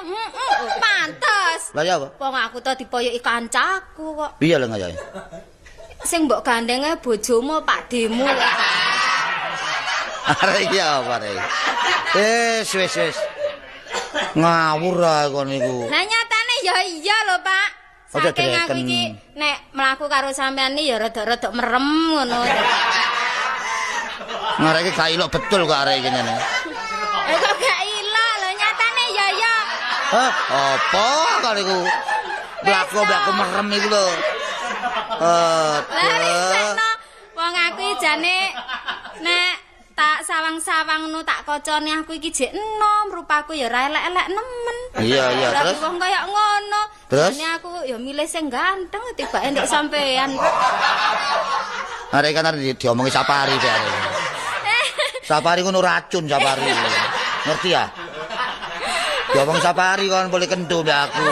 Pantes. Lah ya apa? Wong aku to dipoyoki kancaku kok. Piye lho ngayae? Sing mbok gandenge bojomu Pakdemu. Arek iki apa arek? Wis wis wis. Ngawur ae kon niku. Lah nyatane ya iya lho, Pak. Saking aku iki nek mlaku karo sampean iki ya rada-rada merem ngono. Arek iki gak ilok betul kok arek iki ngene. Kok gak ilok lho nyatane ya iya. Hah, apa kok niku? Mlaku-mlaku merem iku lho. Aduh. Wong aku iki jane nek tak sawang-sawang no tak kocone aku iki jek enom, rupaku ya ora elek-elek nemen. Iya iya terus wong kaya ngono. Terus jane aku ya milih sing ganteng tibake ndek sampean. Arek kan arek diomongi Sapari arek. Sapari ngono racun Sapari. Ngerti ya? Diomongi Sapari kon boleh kendu mbek aku.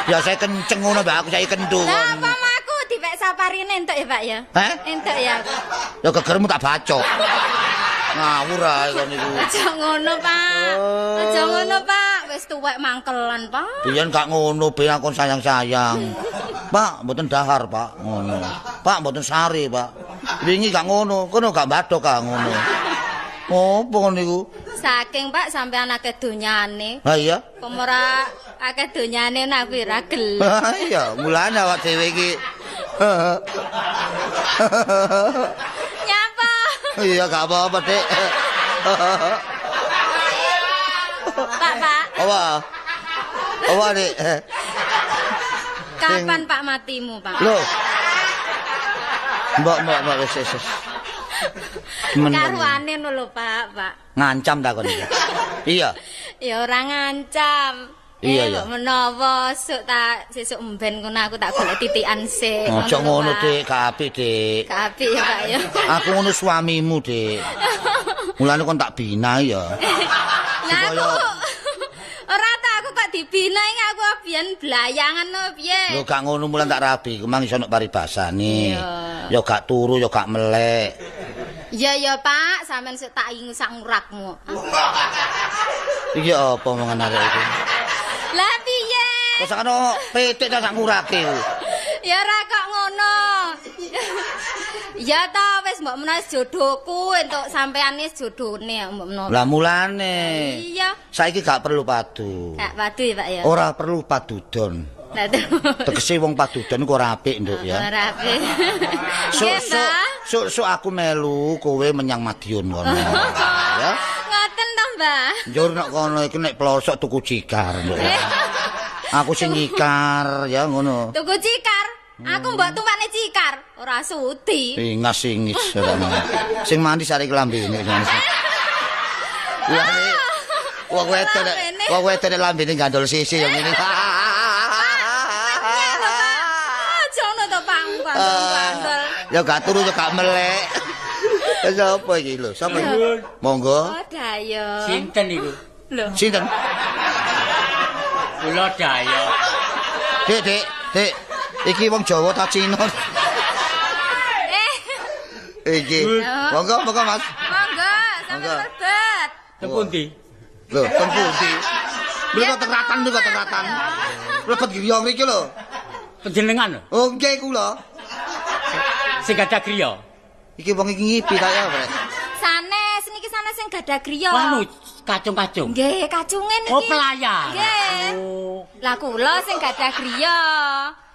Biasane kenceng ngono mbek aku saiki kendu. Lah apa aku dipek Saparine entuk ya, Pak ya? Heh? Entuk ya aku. Ya gegermu tak bacok. Ngawur ae kon niku. Aja ngono, Pak. Aja ngono, Pak. Wis tuwek mangkelan, Pak. Biyen gak ngono, ben aku sayang-sayang. Pak, mboten dahar, Pak. Ngono. Pak, mboten sare, Pak. Wingi gak ngono, kono gak mbadok gak ngono. Opo kon niku? Saking, Pak, sampean akeh donyane. Ha iya. Kok ora akeh donyane aku ora gelem. Ha iya, mulane awak dhewe iki. Nyapa? Iya, gak apa-apa, Dik. Pak, Pak. Apa? Apa, Dik? Kapan Pak matimu, Pak? Loh. Mbok, mbok, mbok wis wis. Karuane ngono lho, Pak, Pak. Ngancam ta kon iki? Iya. Ya ora ngancam. Iya, iya. Mbok menawa suk tak sesuk emben ngono aku tak golek titikan sik. Aja ngono, Dik, gak apik, Dik. Gak apik ya, Pak ya. Aku ngono suamimu, Dik. Mulane kon tak bina ya. Lah aku ora ta aku kok dibina iki aku biyen blayangan lho piye. Lho gak ngono mulan tak rabi, ku mang iso nok paribasane. Ya gak turu ya gak melek. Iya ya Pak, sampean sik tak ingu sak ngurakmu. Iki apa omongan arek iki? Lah piye? Kok sakno pitik ta sak ngurake. Ya ora kok ngono. Ya ta wis mbok menawa jodohku entuk sampean wis jodone mbok menawa. Lah mulane. Iya. Saiki gak perlu padu. Gak padu ya Pak ya. Ora perlu padudon. Lah tegese wong padudon iku ora apik, Nduk ya. Ora apik. Sok-sok aku melu kowe menyang Madiun kono. Ya. Ngoten to, Mbah. Njur nek kono iku nek plosok tuku cikar, Nduk. Aku sing nyikar ya ngono. Tuku cikar? Aku mbok tumpakne cikar, ora sudi. Ingas-ingis ora. Sing mandi sare klambine. Wong wedok nek wong wedok nek lambene gandol sisi ya ngene. Aja ngono to, Pak, gandol-gandol. Ya gak turu ya gak melek. Sapa iki lho? Sapa iki? Monggo. Oh, Dayo. Sinten iku? Lho. Sinten? Kula Dayo. Dik, Dik, Dik. Iki wong Jawa ta Cina? Iki. Monggo, monggo Mas. Monggo, sampe mlebet. Teng pundi? Lho, teng pundi? Mriko teng ratan niku teng ratan. Mlebet griya mriki lho. Panjenengan lho. Oh, nggih kula. Sing gadah griya. Iki wong iki ngipi ta ya, Rek. Sanes niki sanes sing gadah griya. Wah, kacung-kacung. Nggih, kacunge niki. Oh, pelayar. Nggih. Oh. Lah kula sing gadah griya.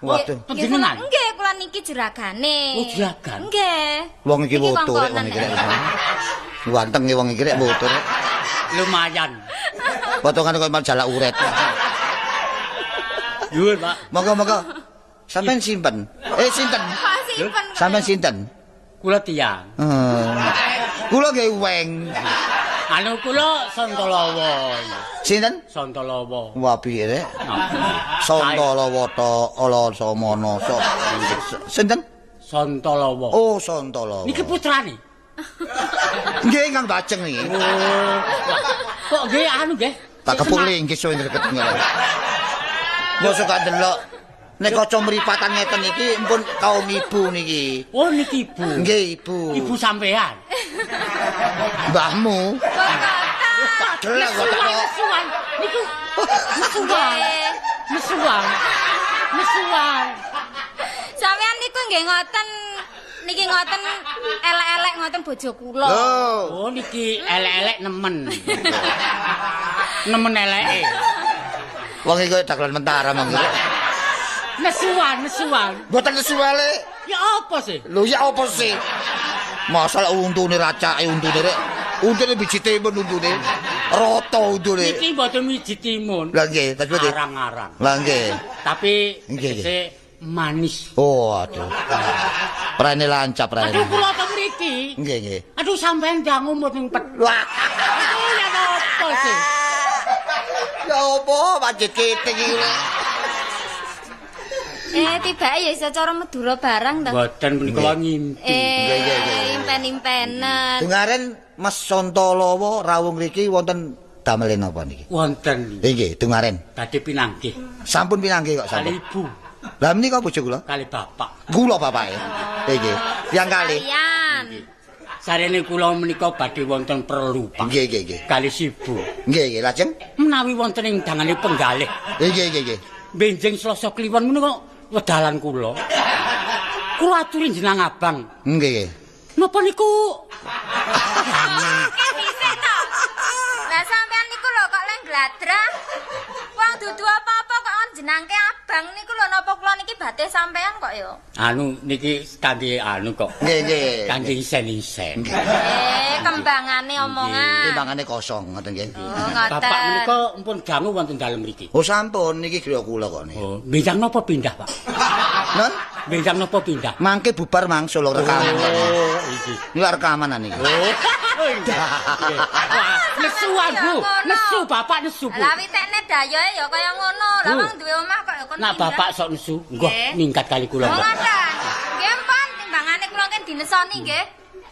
Waduh. Panjenengan? Nggih, kula niki juragane. Oh, juragan. Nggih. Wong iki woto rek wong iki rek. Ganteng wong iki rek woto rek. Lumayan. Potongane koyo majalah uret. Nyuwun, Pak. Monggo-monggo. Sampeyan simpen. Sinten? Kok simpen? Sampeyan sinten? Kula tiyang. Kula nggih weng. Anu kula Santalawa. Sinten? Santalawa. Wah piye rek? Santalawa ta ala samana. Sinten? Santalawa. Oh, Santalawa. Niki putrane. Nggih ingkang bajeng niki. Oh. Kok nggih anu nggih? Tak kepuk linggis suwe ndreket ngene. Mosok gak delok. Nek kaca mripatan ngeten iki empun kaum ibu niki. Oh niki ibu. Nggih ibu. Ibu sampean. Mbahmu. Tak delok kok tak. Nesuan. Niku nesuan. Nesuan. Nesuan. Sampean niku nggih ngoten. Niki ngoten elek-elek ngoten bojo kula. Oh niki elek-elek nemen. Nemen eleke. Wong iki koyo dagelan mentara monggo. Nesuan, nesuan. Mboten nesuale. Ya apa sih? Lho ya apa sih? Masalah untune racake untune rek. Untune biji timun untune. Rata untune. Niki mboten biji timun. Lah nggih, terus pundi? Arang-arang. Lah nggih. Tapi nggih manis. Oh, aduh. Prene lancap prene. Aduh kula teng mriki. Nggih, nggih. Aduh sampean ndang umut ning pet. Wah. Ya apa sih? Ya apa pancet keting iki. Tibake ya iso cara Madura barang ta. Mboten punika ngimpi. Impen-impenen. Dungaren Mas Santalawa rawuh mriki wonten damele napa niki? Wonten. Nggih, dungaren. Badhe pinanggih. Sampun pinanggih kok sampun. Kali ibu. Lah menika bojo kula? Kali bapak. Kula bapake. Nggih. Tiyang kalih. Sarene kula menika badhe wonten perlu, Pak. Nggih, nggih, nggih. Kali sibu. Nggih, nggih, lajeng menawi wonten ing dangane penggalih. Nggih, nggih, nggih. Benjing Selasa Kliwon menika wedalan kula. Kula aturi jeneng abang. Nggih. Napa niku? Dhisik to. Lah sampean niku lho kok leng gladrah. Wong dudu apa-apa kok jenengke abang niku lho napa kula niki batih sampean kok ya? Anu niki kangge anu kok. Nggih, nggih. Kangge isen-isen. Kembangane omongan. Timbangane kosong ngoten nggih. Oh, ngoten. Bapak menika mpun dangu wonten dalem mriki. Oh, sampun niki griya kula kok niki. Oh, benjang napa pindah, Pak? Non? Benjang napa pindah? Mangke bubar mangsul rekaman. Oh, iki. Niku rekaman niki. Oh. Nesuan, Bu. Nesu bapak nesu, Bu. Lah witekne dayoe ya kaya ngono. Lah wong duwe omah kok ya kon. Nak bapak sok nesu, nggih mingkat kali kula. Oh, ngoten. Nggih, mpun timbangane kula kan dinesoni nggih.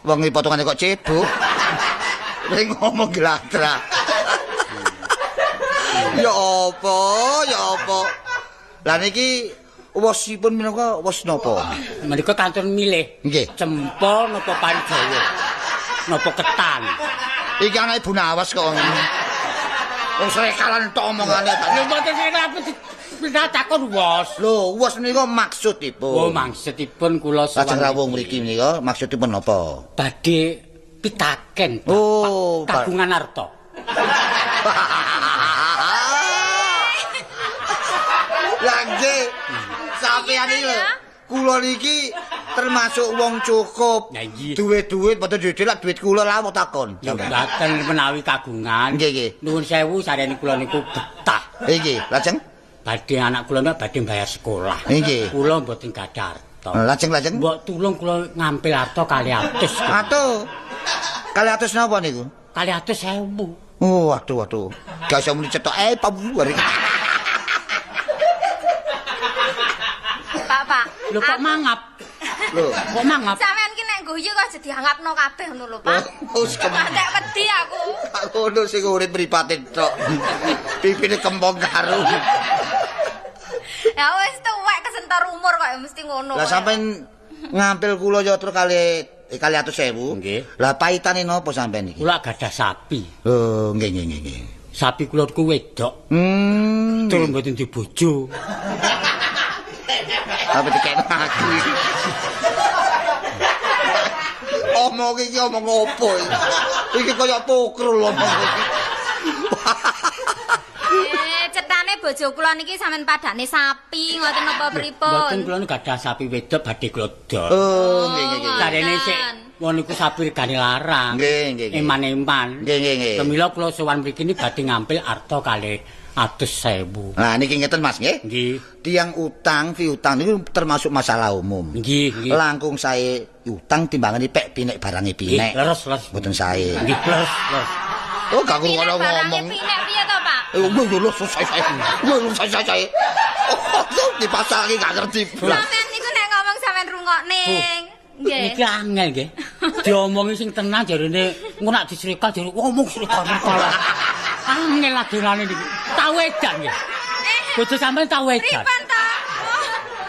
Wong iki potongane kok cebok. Ring ngomong gladrak. Ya apa, ya apa. Lah niki wosipun minangka wos napa? Menika kantun milih. Nggih. Cempa napa parijawa? Napa ketan? Iki anake Bu Nawas kok. Wong srekalan tok omongane. Lho mboten srekalan pindah takon wos. Lho, wos menika maksudipun. Oh, maksudipun kula sowan. Lajeng rawuh mriki menika maksudipun napa? Badhe pitaken Bapak. Oh, kagungan arta. Lah nggih, sampeyan iki lho. Kula niki termasuk wong cukup. Duwe duit mboten duwe lak duit kula lah takon. Mboten menawi kagungan. Nggih, nggih. Nuwun sewu sarene kula niku betah. Nggih, lajeng badhe anak kula niku badhe bayar sekolah. Nggih. Kula mboten gadah arta. Lajeng-lajeng mbok tulung kula ngampil arta 200. Atuh. 200 napa niku? 200.000. Oh, waduh waduh. Gak iso muni cetok pabu. Pak, Pak. Lho kok mangap? Lho, kok mangap? Sampeyan ki nek guyu kok aja diangapno kabeh ngono lho, Pak. Wis kematek wedi aku. Ngono sing urip mripate tok. Pipine kempong karo. Ya wis tuwek kesentor umur kok ya mesti ngono. Lah sampean ngampil kula yatra kali 200.000. Nggih. Lah paitane napa sampean iki? Kula gadah sapi. Oh, nggih nggih nggih. Sapi kula niku wedok. Tur mboten dibojo. Apa dikekno aku iki? Omong iki omong opo iki? Iki kaya pokrul omong iki. Cetane bojo kula niki sampean padane sapi ngoten napa pripun? Mboten, kula niku gadah sapi wedok badhe kula dol. Oh, nggih nggih nggih. Sarene sik wong niku sapi regane larang. Nggih nggih. Eman-eman. Nggih nggih nggih. Pramila kula sowan mriki niki badhe ngampil arta kalih 100.000. Nah niki ngeten Mas nggih. Nggih. Tiang utang, piutang niku termasuk masalah umum. Nggih, nggih. Langkung sae utang timbangane pek pinek barange pinek. Leres, leres. Mboten sae. Nggih, leres, leres. Oh, gak ngrungokno ngomong. Pinek piye to, Pak? Lho, selesai. Lho, selesai. Oh, dipasake gak ngerti. Sampeyan niku nek ngomong sampeyan rungokne. Nggih. Niki angel nggih. Diomongi sing tenang jarene engko nek disrikal jare ngomong srikal. Angel adonane niki. Tau edan nggih. Bojo sampeyan tau edan. Pripun to?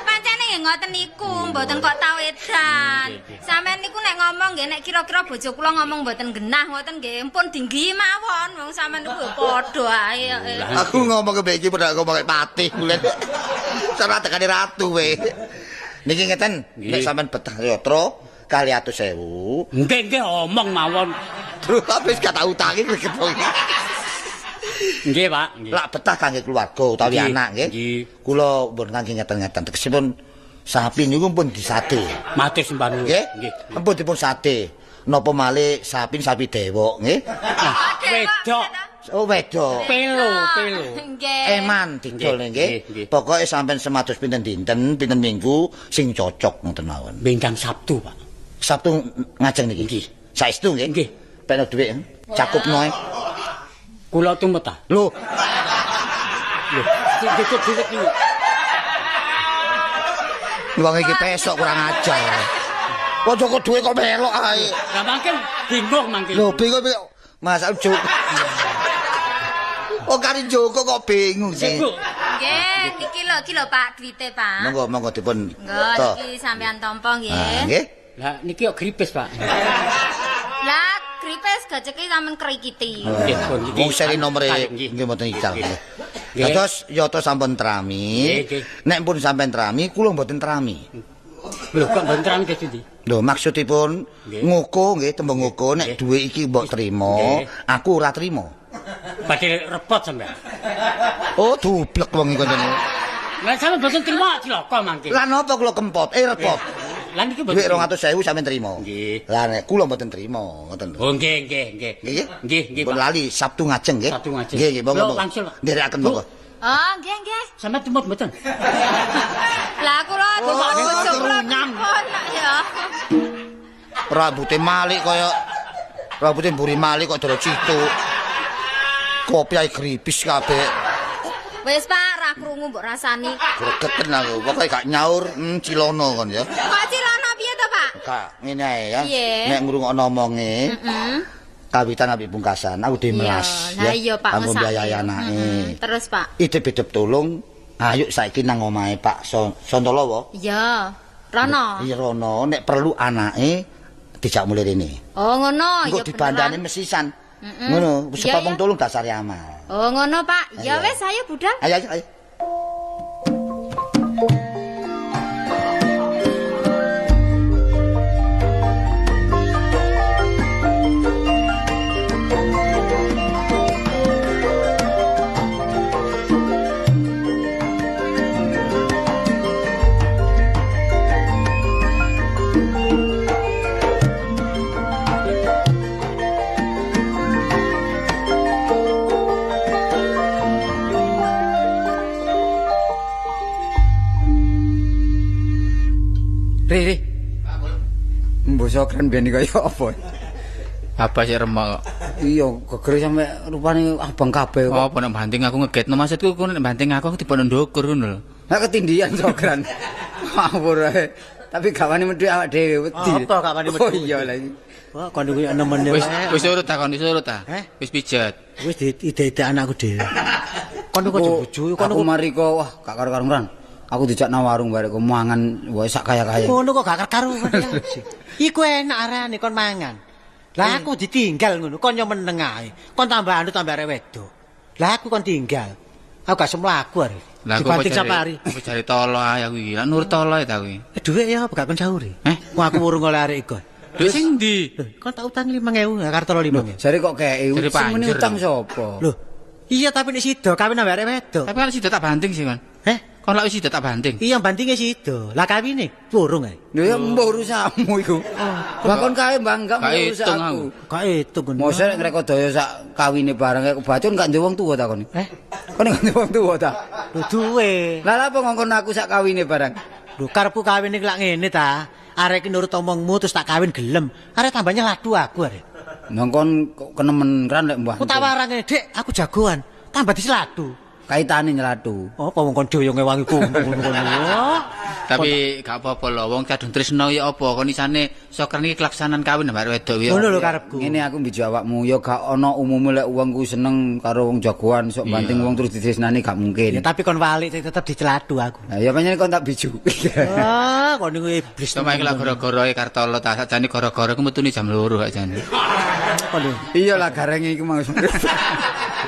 Pancene nggih ngoten niku, mboten kok tau edan. Sampeyan niku nek ngomong nggih nek kira-kira bojo kula ngomong mboten genah ngoten nggih, pun dinggi mawon wong sampeyan niku padha ae. Aku ngomong ke iki padha ngomong patih kulen. Sampeyan tekane ratu we. Niki ngeten, nek sampean betah yatra kali 100.000. Nggih nggih omong mawon. Terus wis gak tau utangi greget iki. Nggih, Pak. Lak betah kangge keluarga utawi anak nggih. Kula pun kangge ngeten-ngeten. Tegesipun sapi niku pun disate. Matur sembah nuwun. Nggih. Ampun dipun sate. Napa malih sapi sapi dewok nggih. Wedok. Oh, wedok. Pelo, pelo. Nggih. Eman didol nggih. Pokoke sampean semados pinten dinten, pinten minggu sing cocok ngoten mawon. Bintang Sabtu, Pak. Sabtu ngajeng niki. Nggih. Saestu nggih? Nggih. Peno dhuwit cakupno ae. Kula tumut ta? Lho. Lho, dikit dhuwit iki. Wong iki pesok kurang ajar. Ojo kok dhuwit kok melok ae. Lah mangke bingung mangke. Lho bingung Mas Joko. Oh kari Joko kok bingung sih. Nggih, niki lho iki lho Pak duwite Pak. Monggo monggo dipun. Monggo niki sampean tampa nggih. Nggih. Lah niki kok gripis Pak. Lah gripis gajeke sampean krikiti. Nggih pun iki. Wong seri nomere nggih mboten ical. Dados yata sampun trami. Nek pun sampean trami kula mboten trami. Lho kok mboten trami kes ndi? Lho maksudipun ngoko nggih tembung ngoko nek dhuwit iki mbok trima, aku ora trima. Badhe repot sampean. Oh dublek wong iki koncone. Lah sampean mboten trima cilaka mangke. Lah napa kula kempot? Repot. Lah niki mboten dhuwit 200.000 sampean trima. Nggih. Lah nek kula mboten trima ngoten lho. Oh nggih nggih nggih. Nggih nggih. Pun lali Sabtu ngajeng nggih. Sabtu ngajeng. Nggih nggih monggo. Nderekaken monggo. Oh nggih nggih. Sampeyan tumut mboten? Lah kula bojo kula ya. Rambute malik kaya rambute mburi malik kok doro cituk. Kopi ae gripis kabeh. Wis Pak, ra krungu mbok rasani. Gregeten aku, pokoke gak nyaur cilono kon ya. Kok cilono piye to, Pak? Gak, ngene ae ya. Nek ngrungokno omonge, kawitan apik pungkasan, aku dhewe melas ya. Iya, Pak, kanggo mbiayai anake. Terus, Pak. Idep-idep tolong, ayo saiki nang omahe Pak Sontolowo. Iya. Rono. Iya, rono, nek perlu anake dijak mulih rene. Oh, ngono. Engko dibandane mesisan. Ngono, sebab wong tolong dasare amal. Oh, ngono, Pak. Ya wis, ayo budal. Ayo, ayo, ayo. Ri. Mbok sokran ben kaya apa? Abah sik remek kok. Iya, gegere sampe rupane abang kabeh kok. Apa nek banting aku ngegetno maksudku ku nek banting aku aku dipono ndukur ngono lho. Nek ketindihan sokran. Ngawur ae. Tapi gak wani medhek awak dhewe wedi. Apa gak wani medhek? Oh iya lah iki. Wah, kon niku nemene. Wis urut ta kon wis urut ta? Wis pijet. Wis diide-ide anakku dhewe. Kon niku bojo kon niku mari kok wah gak karo-karuan. Aku dijak nang warung barek kok mangan wae sak kaya-kaya. Ngono kok gak karuan. Iku enak arane kon mangan. Lah aku ditinggal ngono, kon yo meneng ae. Kon tambah anu tambah arek wedok. Lah aku kon tinggal. Aku gak semlaku arek. Dibanting Sapari. Aku jare tolo ae aku iki. Lah nurut tolo ta kuwi. Dhuwit ya apa gak kon sauri? Wong aku urung oleh arek iku. Dhuwit sing ndi? Kon tak utang 5.000, kartolo 5.000. Jare kok kei. Sing muni utang sapa? Lho. Iya tapi nek sida kawin ambek arek wedok. Tapi kan sida tak banting sih kon. Heh? Kon lak wis sida tak banting. Iya bantinge sida. Lah kawine urung ae. Lho ya mbok urusanmu iku. Lah kon kae Mbak enggak urus aku. Gak hitung ngono. Mosok nek ngrekodaya sak kawine bareng kaya kebacun gak duwe wong tuwa ta kon. Eh? Kon gak duwe wong tuwa ta? Lho duwe. Lah lha apa ngongkon aku sak kawine bareng? Lho karepku kawine lak ngene ta. Arek iki nurut omongmu terus tak kawin gelem. Arek tambahnya ladu aku arek. Nongkon kok kenemen kan lek mbah. Aku tawaran ngene, Dik, aku jagoan. Tambah diseladu. Kaitane nyeladu. Apa wong kon dhewe ngewangi ngono. Tapi gak apa-apa lho, wong kadung tresno ya apa kon isane Sokran iki kelaksanan kawin ambek wedok ya. Ngono lho karepku. Ngene aku mbijo awakmu ya gak ana umume lek wong ku seneng karo wong jagoan sok banting wong terus ditresnani gak mungkin. Ya tapi kon walik tetep diceladu aku. Lah ya pancen kon tak biju. Ah, kon niku iblis. Cuma iki lak gara-gara Kartolo ta sakjane gara-gara ku metune jam 2 kok jane. Iya lah garenge iku mau.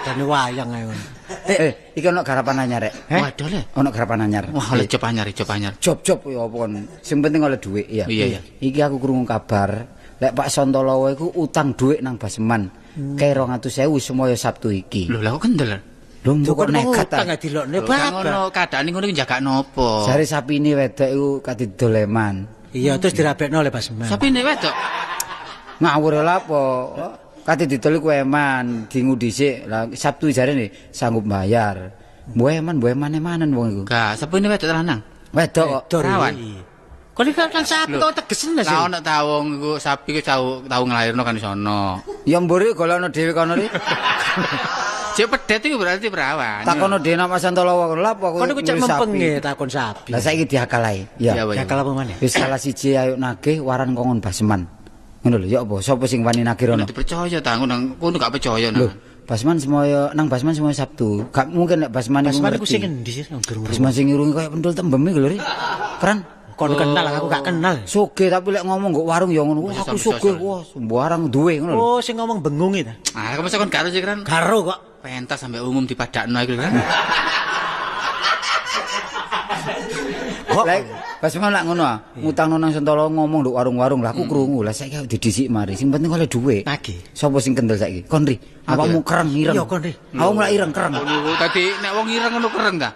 Dane wayang ae ngono. Iki ono garapan anyar rek. Waduh le. Ono garapan anyar. Wah, oleh job anyar, job anyar. Job-job ya apa kon. Sing penting oleh dhuwit ya. Iya, iya. Iki aku krungu kabar lek Pak Santolowo iku utang dhuwit nang Baseman. Kae 200.000 semoyo Sabtu iki. Lho, lah kok kendel. Lho, kok nekat ta dilokne babar. Ngono keadaane ngono iki njagakno apa? Jare sapine wedok iku kate doleman. Iya, terus dirabekno oleh Baseman. Sapine wedok. Ngawur lha apa? Kate didol iku eman, dingu dhisik. Lah Sabtu jarene sanggup bayar. Mbuh eman, mbuh eman-emanen wong iku. Gak, sapine wedok lanang. Wedok kok. Rawan. Kon iki kan sapi kok tegesen sih. Lah ono ta wong iku sapi iku tau nglairno kan iso ono. Ya mburi golekno dhewe kono ri. Cek pedet iku berarti perawan. Takono dhewe nang Mas Santolowo kono lha apa aku. Kon iku cek mempenge takon sapi. Lah saiki diakal ae. Ya, diakal apa maneh? Wis salah siji ayo nagih waran kongon Baseman. Ngono lho ya apa sapa sing wani nagih rono? Dipercaya ta ngono kono gak percaya nang. Lho, Basman semoyo nang Basman semoyo Sabtu. Gak mungkin nek Basman iku. Basman iku sing endi sih? Basman sing irunge koyo pendul tembem iku lho, Ri. Keren. Kon kenal aku gak kenal. Sugih tapi lek ngomong nggo warung ya ngono. Wah, aku sugih, wah sembarang duwe ngono lho. Oh, sing ngomong bengung iki ta. Ah, kok masa kon gak sih, Keren? Garo kok. Pentas sampe umum dipadakno iku kan. Lek Basman lak ngono ah, ngutangno nang Sentolo ngomong nduk warung-warung lah aku krungu. Lah saiki aku didhisik mari. Sing penting oleh dhuwit. Nagih. Sapa sing kendel saiki? Kon ri. Awakmu kereng ireng. Iya kon ri. Awakmu lak ireng kereng. Ngono tadi nek wong ireng ngono kereng ta?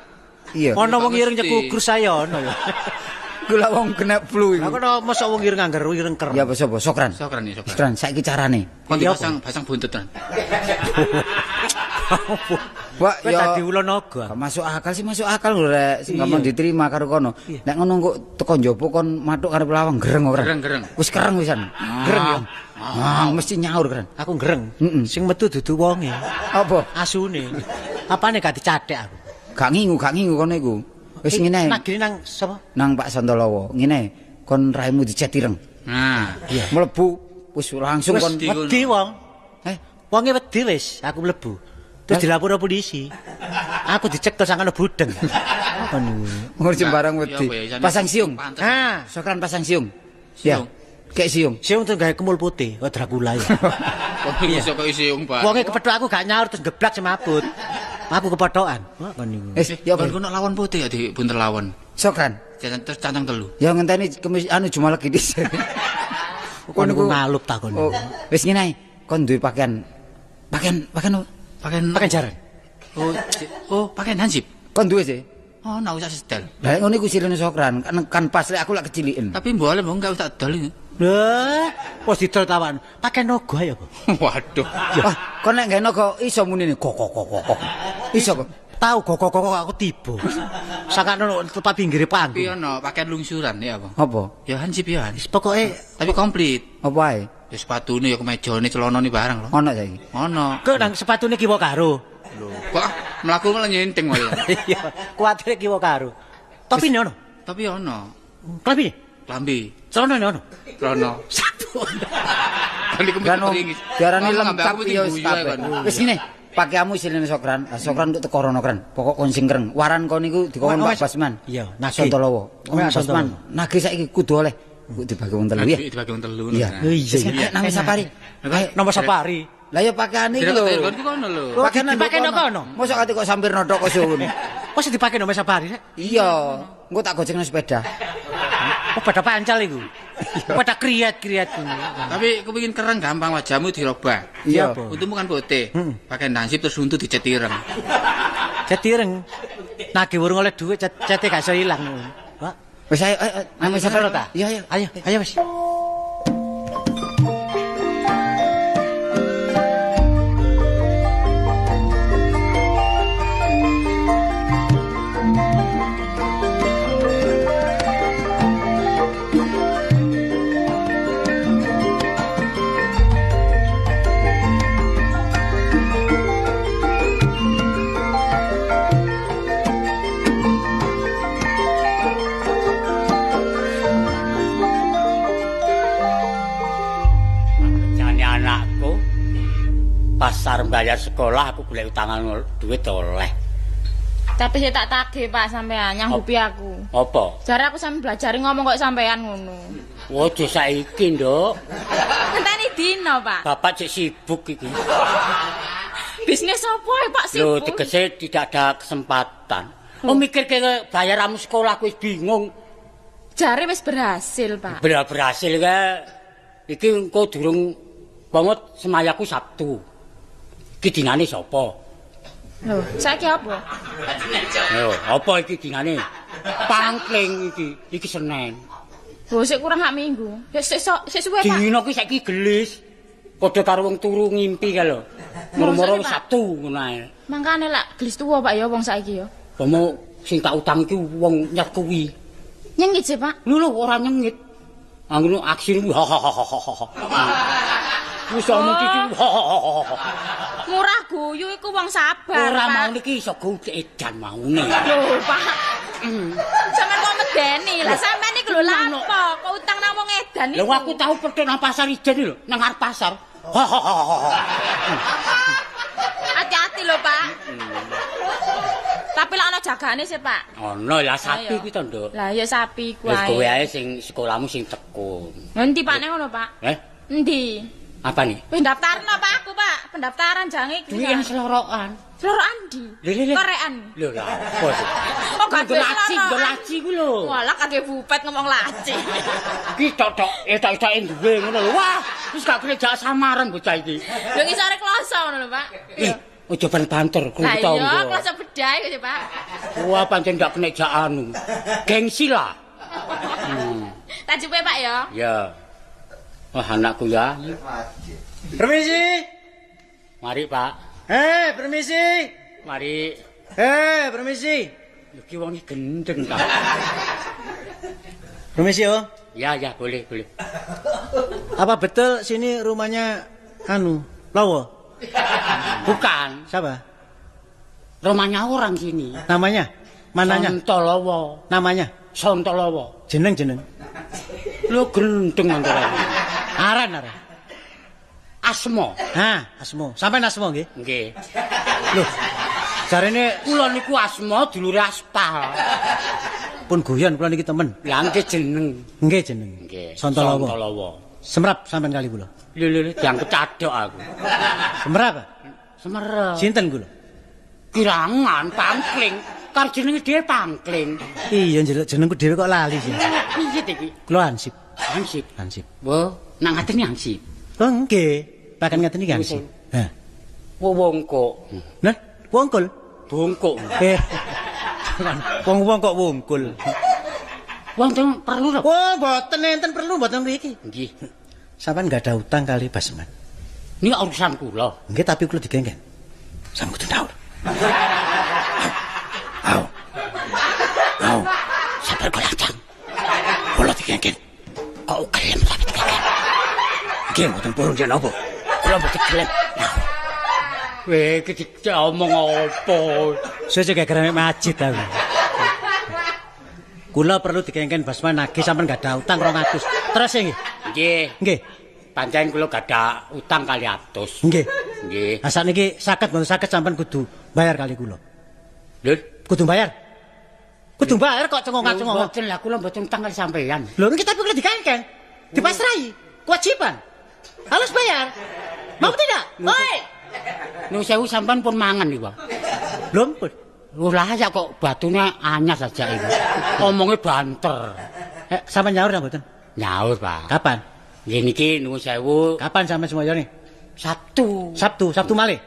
Iya. Ono wong ireng nyekugrus saya ono ya. Iku lak wong kena flu iku. Lah kono mosok wong ireng angger ireng kereng. Ya apa sapa? Sokran. Sokran ya sokran. Sokran saiki carane. Kon dipasang pasang buntut kan. Wah, ya dadi ula naga. Gak masuk akal sih, masuk akal lho rek, sing gampang diterima karo kono. Nek ngono kok teko njaba kon mathuk karo lawang gereng ora? Gereng-gereng. Wis kereng wisan. Gereng ya. Ah, mesti nyaur keren. Aku gereng. Sing metu dudu wonge. Apa? Asune. Apane gak dicathek aku. Gak ngingu kono iku. Wis ngene. Nagine nang sapa? Nang Pak Santolowo. Ngene, kon raimu dicet ireng. Nah, iya. Mlebu wis langsung kon wedi wong. Wonge wedi wis, aku mlebu. Terus dilapor polisi. Aku dicekel sangkane budeng. Apa niku? Ngurus sembarang wedi. Pasang siung. Ha, sokran pasang siung. Ya. Kayak siung. Siung tuh gawe kemul putih, oh Dracula ya. Kok iso kok siung, Pak. Wonge kepethuk aku gak nyaur terus geblak semaput. Aku kepethokan. Wah, kon niku. Wis, ya kon kono lawon putih ya di buntel lawon. Sokran. Terus cancang telu. Ya ngenteni kemis anu Jumat legi dhisik. Kon niku ngalup ta kon. Wis ngene ae, kon duwe pakaian. Pakaian Pakaian jaran. Oh, pakaian hansip. Kon duwe sih? Oh, nah usah setel. Lah ngono iku silene Sokran, kan pas lek aku lak keciliken. Tapi mbok ale mbok enggak usah dol iki. Lah, wis didol tawan. Pakaian naga ya, Pak. Waduh. Wah, kon nek gawe naga iso munine kok kok kok kok. Iso kok. Tahu kok kok kok aku tiba. Sakano tepat pinggire panggung. Tapi ono pakaian lungsuran ya apa? Apa? Ya hansip ya. Pokoke tapi komplit. Apa ae? Ya sepatune ya kemejane celanane barang lho. Ono saiki. Ono. Kok nang sepatune kiwa karo. Lho, kok mlaku malah nyenting wae. Iya, kuwatire kiwa karo. Topine ono. Topi ono. Klambi? Klambi. Celanane ono. Celana. Satu. Kan iku diarani lengkap ya wis kabeh. Wis ngene, Pakaianmu isilene Sokran. Lah Sokran untuk teko rono kran. Pokok kon sing kereng. Waran kon niku dikon Pak Basman. Iya, nagih. Santolowo. Pak Basman, nagih saiki kudu oleh. Kok dibagi wong telu ya. Dibagi wong telu. Iya. Iya, nang Safari. Ayo nomor Safari. Lah ya pakaiane iki lho. Pakaian dipake nang kono. Mosok ate kok sampir nothok kok suwun. Mosok dipake nomor Safari rek? Iya. Engko tak gojekno sepeda. Oh, pada pancal iku. Pada kriat-kriat. Tapi kepengin kereng gampang wajahmu dirobah. Iya. Untumu kan putih. Pakai nasib terus untu dicet ireng. Cet ireng. Nagih urung oleh dhuwit cete gak iso ilang. Pak. Wis ayo ayo Safari ta? Iya, iya. Ayo, ayo wis. Pasar bayar sekolah aku golek utangan duit oleh. Tapi saya tak tagih Pak sampean nyanggupi aku. Apa? Jare aku sampe belajar ngomong kok sampean ngono. Waduh saiki, Nduk. Ngenteni dino, Pak. Bapak cek sibuk iki. Bisnis apa Pak sibuk? Lho tegese tidak ada kesempatan. Oh mikir ke bayaramu sekolah aku wis bingung. Jare wis berhasil, Pak. Berhasil ke iki engko durung banget semayaku Sabtu. Iki dinane sapa? Lho, saiki apa? Lho, apa iki dinane? Pangkling iki, iki Senin. Lho, sik kurang hak minggu. Sik sik suwe, Pak. Dina ki saiki gelis. Padha karo wong turu ngimpi kae lho. Moro-moro Sabtu ngono ae. Mangkane lak gelis tuwa, Pak ya wong saiki ya. Pomo sing tak utang iki wong nyet kuwi. Nyengit sih, Pak? Lho, ora nyengit. Anggo aksi ha ha ha ha. Wis omong iki. Murah guyu iku wong sabar. Ora mau niki iso gudhe edan maune. Lho, Pak. Sampeyan kok medeni. Lah sampeyan iku lho lapo kok utang nang wong edan iku. Lho aku tau petuk nang pasar ijen lho, nang arep pasar. Hati-hati lho, Pak. Tapi lak ana jagane sih, Pak. Ana lah sapi kuwi to, Nduk. Lah ya sapi ku ae. Wis kowe ae sing sekolahmu sing tekun. Endi Pak nek ngono, Pak? Eh? Endi? Apa nih? Pendaftaran apa aku, Pak? Pendaftaran jange iki. Duwe yang selorokan. Selorokan ndi? Korean. Lho lah, apa sih? Kok gak duwe laci, nggo laci ku lho. Walah kate bupet ngomong laci. Iki tok-tok etok-etoke duwe ngono lho. Wah, wis gak kena jak samaran bocah iki. Lho ngisore kloso ngono lho, Pak. Ih, ojo banter krungu tangga. Lah iya, kloso bedhae kok, Pak. Wah, pancen gak kena jak anu. Gengsi lah. Tak jupe, Pak ya. Ya. Wah, anakku ya. Permisi. Mari, Pak. Permisi. Mari. Permisi. Iki wong iki gendeng ta. Permisi, oh. Ya, ya, boleh, boleh. Apa betul sini rumahnya anu, Lowo? Bukan. Siapa? Rumahnya orang sini. Namanya? Mananya? Sontolowo. Namanya? Sontolowo. Jeneng-jeneng. Lho gendeng antara. Aran aran. Asmo. Hah, Asmo. Sampeyan Asmo nggih? Nggih. Lho. Jarene kula niku Asmo dulure Aspal. Pun guyon kula niki temen. Lah nggih jeneng. Nggih jeneng. Nggih. Sontolowo. Sontolowo. Semerap sampean kali kula. Lho lho dianggep cadhok aku. Semerap? Semerap. Sinten kula? Kirangan pangkling. Karo jenenge dhewe pangkling. Iya jenengku dhewe kok lali sih. Piye iki? Kula Hansip. Hansip. Hansip. Wah, nang ngaten iki Hansip. Oh nggih, bahkan ngaten iki Hansip. Hah. Wongkok. Nah, wongkul. Bungkuk. Wong-wong kok wongkul. Wonten perlu lho. Wah, mboten enten perlu mboten mriki. Nggih. Sampeyan nggak ada utang kali Basman. Niki urusan kula. Nggih, tapi kula digengken. Sampeyan kudu tau. Au. Au. Sabar kula. Kula digengken. Kok gelem sampe digengken. Nggih, mboten purun yen apa. Kula mboten gelem. Weh, iki diomong apa? Suwe geger masjid aku. Kula perlu dikengken Basman nagih sampean gak ada utang 200. Terus nggih. Nggih. Nggih. Pancen kula gadah utang kali atus. Nggih. Nggih. Lah sakniki saged mboten saged sampean kudu bayar kali kula. Lho, kudu bayar. Kudu bayar kok cengongak-cengongok. Mboten lah kula mboten utang kali sampean. Lho niki tapi kula dikengken. Dipasrahi, kewajiban. Harus bayar. Mau tidak? Oi. Nuwun sewu sampean pun mangan niku, Pak. Lho pun. Lah ya kok batune anyar saja iku. Omonge banter. Sampean nyaur ta mboten? Nyaur, Pak. Kapan? Nggih niki nuwun sewu. Kapan sampean semoyone? Sabtu. Sabtu, Sabtu malih.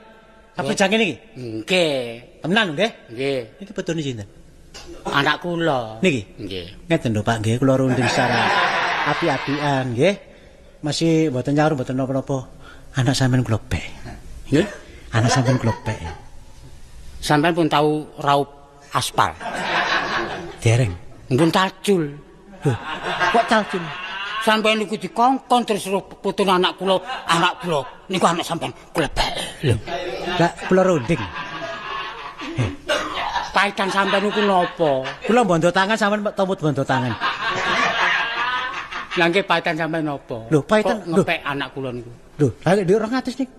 Sabtu jang ngene iki. Nggih. Tenan nggih? Nggih. Niki putune sinten? Anak kula. Niki? Nggih. Ngeten lho Pak nggih, kula runding secara api-apian nggih. Masih mboten nyaur mboten napa-napa. Anak sampean kula pek. Nggih? Anak sampean kula pek. Sampean pun tahu raup aspal. Dereng. Pun talcul. Loh, kok talcul? Sampean niku dikongkon terus putune anak kula niku anak sampean kula pek. Lho. Lah kula runding. Paitan sampean niku napa? Kula bondo tangan sampean tomut bondo tangan. Lah nggih paitan sampean napa? Lho, paitan ngepek anak kula niku. Lho, lha dhuwit 200 niku.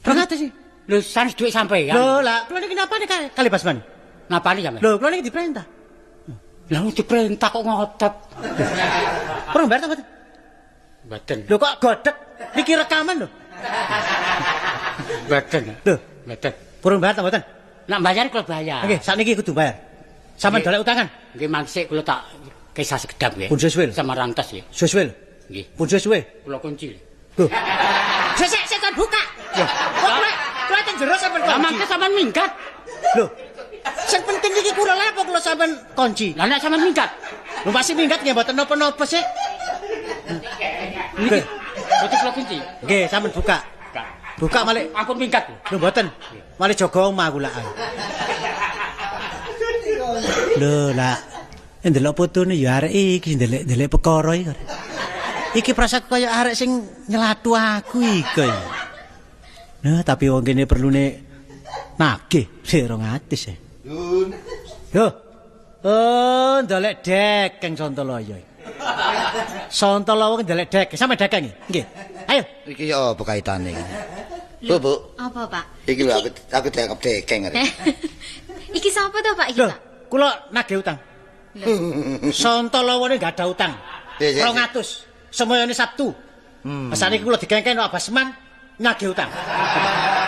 200 iki. Lho, sanes dhuwit sampean. Lho, lah kula niki napane kali Basman? Napane sampean? Lho, kula niki diperintah. Lah diperintah kok ngotot. Purun bayar ta mboten? Mboten. Lho kok godhek niki rekaman lho. Mboten. Lho, mboten. Purun bayar ta mboten? Nak bayar kula bayar. Nggih, sakniki kudu bayar. Sampeyan dolek utangan. Nggih, mangke kula tak kisah sekedap nggih. Pun suwe. Sama rantas nggih. Suwe. Nggih. Pun suwe. Kula kunci. Lho. Sik sik kon buka. Lho, kok kula teng jero sampean kunci. Lah mangke sampean minggat. Lho. Sing penting iki kula lha apa kula sampean kunci? Lah nek sampean minggat. Lho pasti minggat nggih mboten napa-napa sik. Niki boten kula kunci. Nggih, sampean buka. Buka malih. Ampun minggat. Lho mboten. Malih jaga omah kula. Lho lah ndelok putune ya arek iki ndelek-ndelek perkara iki. Iki prasaku kaya arek sing nyelatu aku iki. Nah, tapi wong kene perlune nagih sik 200 e. Lho. Oh, ndelek dekeng Sontoloyo. Sontolowo ndelek dekeng, sampe dekeng iki. Nggih. Ayo. Iki ya apa kaitane iki? Bu, Bu. Apa, Pak? Iki lho aku dianggap dekeng arek. Iki sapa to, Pak iki, Pak? Kula nagih utang. Sontolowone gak ada utang. 200. Semoyone Sabtu. Saniki kula dikengken kok Basman nagih utang.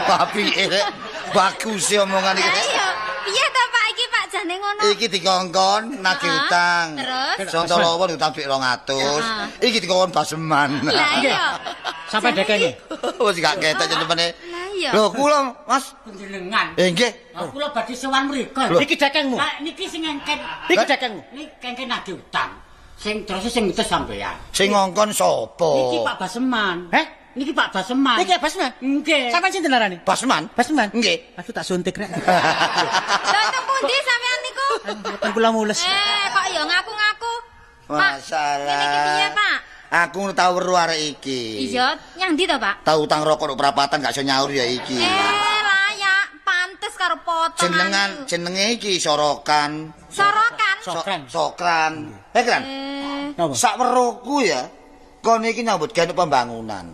Apike rek. Bagus e omongan iki. Ayo, piye to Pak iki Pak jane ngono? Iki dikongkon nagih utang. Terus Sontolowo utang dhuwit 200. Iki dikongkon Basman. Lah iya. Sampai dekenge. Wis gak ketok jenenge. Lah iya. Lho kula Mas panjenengan. Nggih. Kula badhe sowan mriku. Iki dekengmu. Lah niki sing ngengken. Iki dekengmu. Niki kengken nagih utang. Sing terus sing ngutus sampean. Sing ngongkon sapa? Niki Pak Basman. Heh? Niki Pak Basman. Niki Basman? Nggih. Sampeyan sinten arane? Basman. Basman? Nggih. Aduh tak suntik rek. Lho teng pundi sampean niku? Mboten kula mules. Kok ya ngaku-ngaku. Masalah. Ngene iki piye, Pak? Aku tau weru arek iki. Iya, nyang ndi to, Pak? Tau utang rokok nduk perapatan gak iso nyaur ya iki. Layak, pantes karo potongan. Jenenge iki sorokan. Sorokan? Sokran. Sokran. Kran. Napa? Sak weruhku ya, kon iki nyambut gawe pembangunan.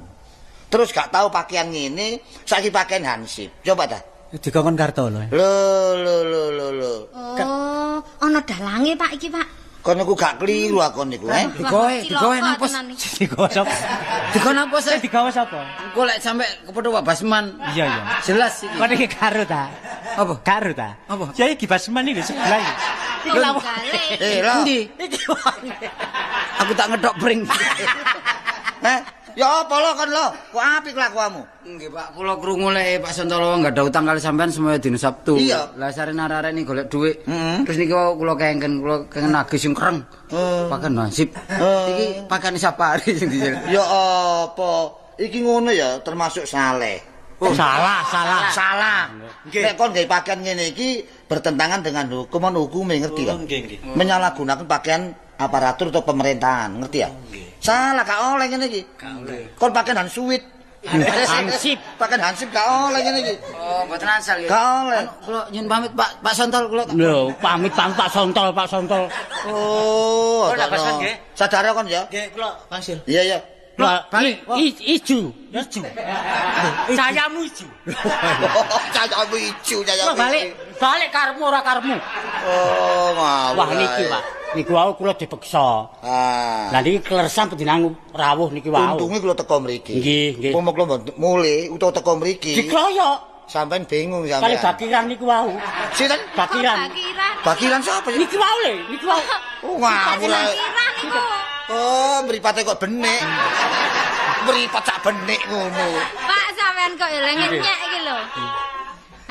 Terus gak tahu pakaian ngene, saiki pakaian hansip. Coba ta. Dikongkon Kartolo. Lho lho lho lho lho. Oh, ana dalange Pak iki, Pak. Kon niku gak keliru aku niku, eh. Digowe nang pos. Digawe sapa? Digawe nang pos. Digawe sapa? Engko lek sampe kepethuk Pak Basman. Iya, iya. Jelas iki. Kon iki karo ta? Apa? Karo ta? Apa? Ya iki Basman iki sebelah iki. Iki lawak. Eh, lho. Endi? Iki aku tak ngethok pring. Eh, ya apa lo kon lo? Kok apik kelakuanmu? Nggih, Pak, kula krungu lek Pak Sontolowo nggak ada utang kali sampean semoyo dina Sabtu. Iya. Lah sarene arek-arek niki golek dhuwit. Terus niki wau kula kengken, kula kengken nagih sing kereng. Pakan nasib. Iki pakane Sapari sing dijel. Ya apa? Iki ngono ya termasuk saleh. Oh, salah, salah. Salah. Nek kon gawe pakaian ngene iki bertentangan dengan hukum, ono hukume ngerti kan? Nggih, nggih. Menyalahgunakan pakaian aparatur atau pemerintahan, ngerti ya? Salah gak oleh ngene iki. Kon pakaian hansuit. Hansip. Pakaian hansip gak oleh ngene iki. Oh, mboten asal ya. Gak oleh. Kula nyuwun pamit Pak, Pak Sontol kula. Lho, pamit Pak Sontol, Pak Sontol. Oh, Kon Basman nggih. Sadar kon ya? Nggih, kula pangsil. Iya, iya. Balik. Iju, iju. Cayamu iju. Cayamu iju, cayamu. Balik, balik karepmu ora karepmu. Oh, ngawur. Wah niki, Pak. Niku wau kula dipeksa. Ah. Lah niki kleresan panjenengan rawuh niki wau. Untunge kula teko mriki. Nggih, nggih. Umpama kula mulih utawa teko mriki. Dikloyok. Sampeyan bingung sampeyan. Kali bakiran niku wau. Sinten? Bakiran. Bakiran sapa? Niki wau le, niki wau. Oh, ngawur. Bakiran niku. Oh, mripate kok benik. Mripat sak benik ngono. Pak, sampean kok eleng nyek iki lho.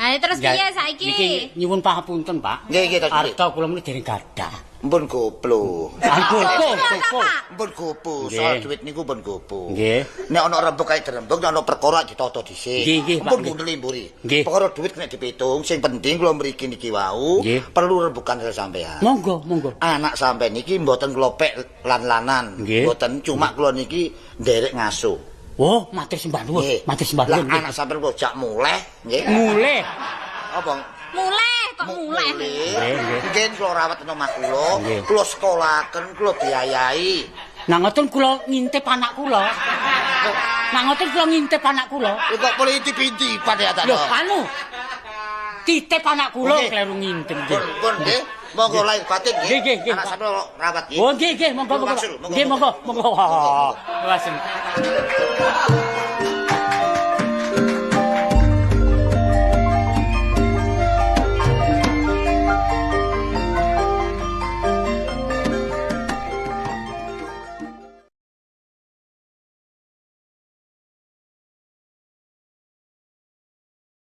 Ha terus piye saiki? Niki nyuwun pangapunten, Pak. Nggih, nggih, arta kula muni dereng gadah. Mpun goblok. Gopo. Mpun gopo, soal duit niku mpun gopo. Nggih. Nek ana rembug kae dirembug, nek ana perkara ditata dhisik. Nggih, Mpun gundeli mburi. Perkara duit nek dipitung, sing penting kula mriki niki wau perlu rembugan karo sampean. Monggo, monggo. Anak sampean niki mboten kula pek lan-lanan, mboten cuma kula niki nderek ngasuh. Oh, matur sembah nuwun. Matur sembah nuwun. Lah anak sampean kula jak muleh, nggih. Muleh. Apa? Muleh kok muleh. Nggih, nggih kula rawat nang omah kula, kula sekolahaken, kula biayai. Nah ngoten kula ngintip anak kula. Nah ngoten kula ngintip anak kula. Kok boleh intip-intipan ya ta? Lho, anu. Titip anak kula kleru ngintip nggih. Pun nggih. Monggo lahir batin nggih. Anak sampeyan rawat nggih. Oh nggih nggih, monggo monggo. Nggih monggo monggo. Wah.